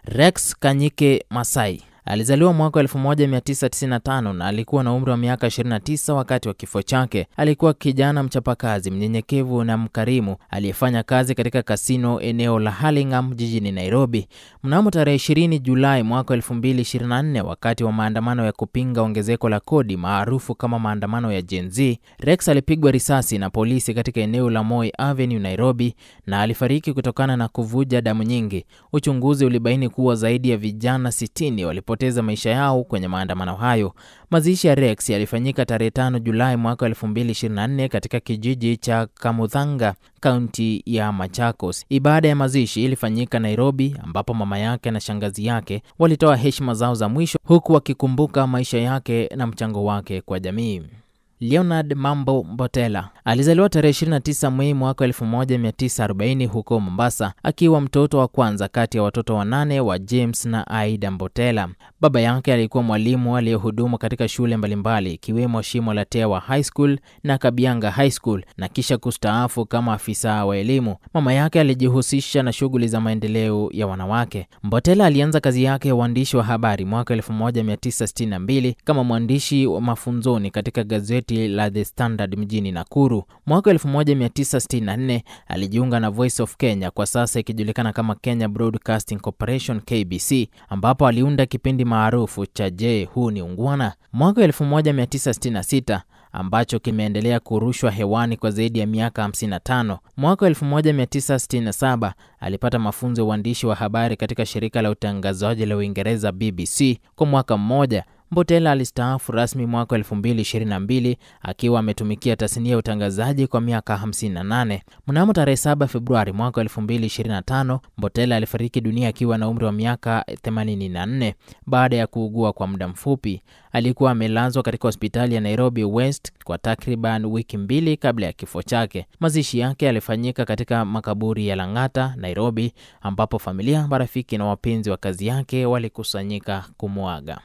Rex Kanyike Masai alizaliwa mwaka 1995 na alikuwa na umri wa miaka 29 wakati wa kifo chake. Alikuwa kijana mchapakazi, mnyenyekevu na mkarimu aliyefanya kazi katika kasino eneo la Hurlingham jijini Nairobi. Mnamo tarehe 20 Julai mwaka 2024, wakati wa maandamano ya kupinga ongezeko la kodi maarufu kama maandamano ya Gen Z, Rex alipigwa risasi na polisi katika eneo la Moi Avenue, Nairobi, na alifariki kutokana na kuvuja damu nyingi. Uchunguzi ulibaini kuwa zaidi ya vijana 60 walipoteza maisha yao kwenye maandamano hayo. Mazishi ya Rex yalifanyika tarehe 5 Julai mwaka 2024 katika kijiji cha Kamuthanga, kaunti ya Machakos. Ibada ya mazishi ilifanyika Nairobi, ambapo mama yake na shangazi yake walitoa heshima zao za mwisho huku wakikumbuka maisha yake na mchango wake kwa jamii. Leonard Mambo Mbotela alizaliwa tarehe 29 Mei mwaka 1940 huko Mombasa, akiwa mtoto wa kwanza kati ya watoto wanane wa James na Aida Mbotela. Baba yake alikuwa mwalimu aliyehudumu katika shule mbalimbali ikiwemo Shimo la Tewa High School na Kabianga High School na kisha kustaafu kama afisa wa elimu. Mama yake alijihusisha na shughuli za maendeleo ya wanawake. Mbotela alianza kazi yake ya uandishi wa habari mwaka 1962 kama mwandishi wa mafunzoni katika gazeti la The Standard mjini Nakuru. Mwaka 1964 alijiunga na Voice of Kenya, kwa sasa ikijulikana kama Kenya Broadcasting Corporation KBC, ambapo aliunda kipindi maarufu cha Je, Huu ni Ungwana mwaka 1966 ambacho kimeendelea kurushwa hewani kwa zaidi ya miaka 55. Mwaka 1967 alipata mafunzo ya uandishi wa habari katika shirika la utangazaji la Uingereza BBC kwa mwaka mmoja. Mbotela alistaafu rasmi mwaka 2022 akiwa ametumikia tasnia ya utangazaji kwa miaka 58. Mnamo tarehe 7 Februari mwaka 2025, Mbotela alifariki dunia akiwa na umri wa miaka 84 baada ya kuugua kwa muda mfupi. Alikuwa amelazwa katika hospitali ya Nairobi West kwa takriban wiki 2 kabla ya kifo chake. Mazishi yake yalifanyika katika makaburi ya Lang'ata, Nairobi, ambapo familia, marafiki na wapenzi wa kazi yake walikusanyika kumuaga.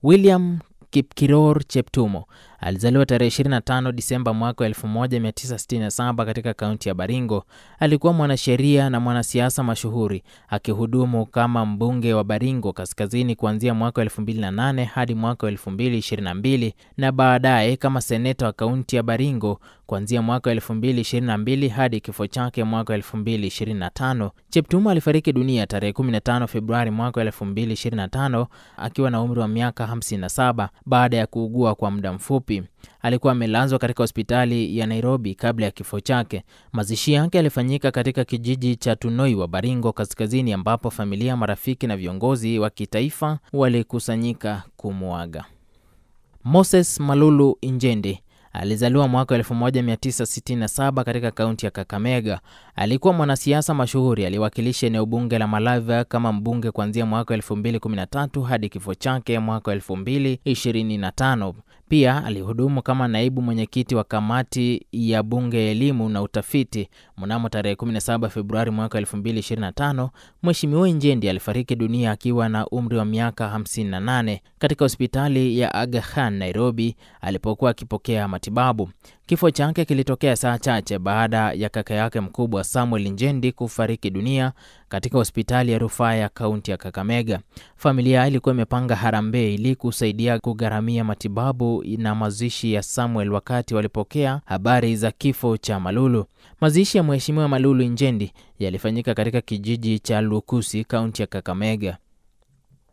William Kipkiror Cheptumo alizaliwa tarehe 25 Disemba mwaka 1967 katika kaunti ya Baringo. Alikuwa mwanasheria na mwanasiasa mashuhuri, akihudumu kama mbunge wa Baringo Kaskazini kuanzia mwaka 2008 hadi mwaka 2022 na baadaye kama seneta wa kaunti ya Baringo kuanzia mwaka 2022 hadi kifo chake mwaka 2025. Cheptumo alifariki dunia tarehe 15 Februari mwaka 2025 akiwa na umri wa miaka 57 baada ya kuugua kwa muda mfupi. Alikuwa amelazwa katika hospitali ya Nairobi kabla ya kifo chake. Mazishi yake yalifanyika katika kijiji cha Tunoi wa Baringo Kaskazini, ambapo familia, marafiki na viongozi wa kitaifa walikusanyika kumuaga. Moses Malulu Injendi alizaliwa mwaka 1967 katika kaunti ya Kakamega. Alikuwa mwanasiasa mashuhuri, aliwakilisha eneo bunge la Malava kama mbunge kuanzia mwaka 2013 hadi kifo chake mwaka 2025. Pia alihudumu kama naibu mwenyekiti wa kamati ya bunge ya elimu na utafiti. Mnamo tarehe 17 Februari mwaka 2025, Mheshimiwa Injendi alifariki dunia akiwa na umri wa miaka 58 katika hospitali ya Aga Khan Nairobi alipokuwa akipokea matibabu. Kifo chake kilitokea saa chache baada ya kaka yake mkubwa Samuel Injendi kufariki dunia katika hospitali ya rufaa ya kaunti ya Kakamega. Familia ilikuwa imepanga harambee ili kusaidia kugharamia matibabu na mazishi ya Samuel wakati walipokea habari za kifo cha Malulu. Mazishi ya Mheshimiwa Malulu Injendi yalifanyika katika kijiji cha Lukusi, kaunti ya Kakamega.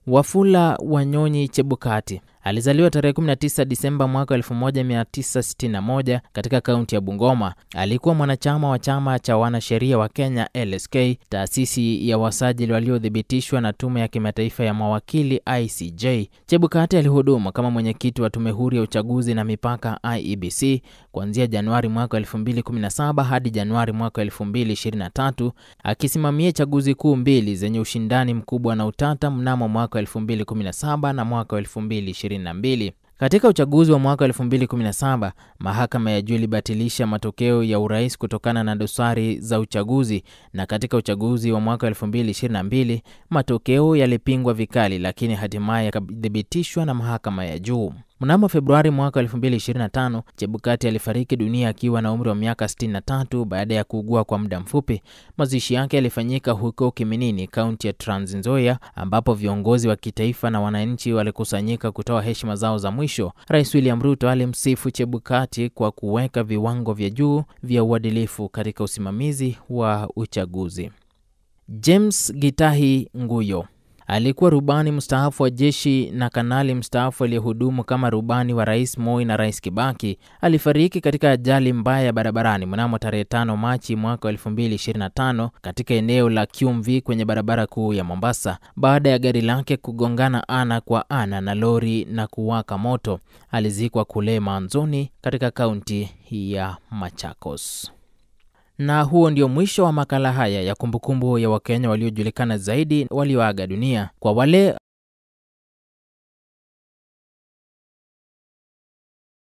Wafula Wanyonyi Chebukati alizaliwa tarehe 19 Disemba mwaka 1961 katika kaunti ya Bungoma. Alikuwa mwanachama wa chama cha wanasheria wa Kenya LSK, taasisi ya wasajili waliothibitishwa na tume ya kimataifa ya mawakili ICJ. Chebukati alihudumu kama mwenyekiti wa tume huru ya uchaguzi na mipaka IEBC kuanzia Januari mwaka 2017 hadi Januari mwaka 2023, akisimamia chaguzi kuu mbili zenye ushindani mkubwa na utata mnamo mwaka 2017 na mwaka 2022. Katika uchaguzi wa mwaka 2017, mahakama ya juu ilibatilisha matokeo ya urais kutokana na dosari za uchaguzi, na katika uchaguzi wa mwaka 2022, matokeo yalipingwa vikali lakini hatimaye yakathibitishwa na mahakama ya juu. Mnamo Februari mwaka 2025, Chebukati alifariki dunia akiwa na umri wa miaka 63 baada ya kuugua kwa muda mfupi. Mazishi yake yalifanyika huko Kiminini, kaunti ya Trans Nzoia, ambapo viongozi wa kitaifa na wananchi walikusanyika kutoa heshima zao za mwisho. Rais William Ruto alimsifu Chebukati kwa kuweka viwango vya juu vya uadilifu katika usimamizi wa uchaguzi. James Gitahi Nguyo alikuwa rubani mstaafu wa jeshi na kanali mstaafu aliyehudumu kama rubani wa Rais Moi na Rais Kibaki. Alifariki katika ajali mbaya ya barabarani mnamo tarehe 5 Machi mwaka 2025 katika eneo la Kyumvi kwenye barabara kuu ya Mombasa baada ya gari lake kugongana ana kwa ana na lori na kuwaka moto. Alizikwa kule Manzoni katika kaunti ya Machakos. Na huo ndio mwisho wa makala haya ya kumbukumbu ya Wakenya waliojulikana zaidi walioaga dunia. Kwa wale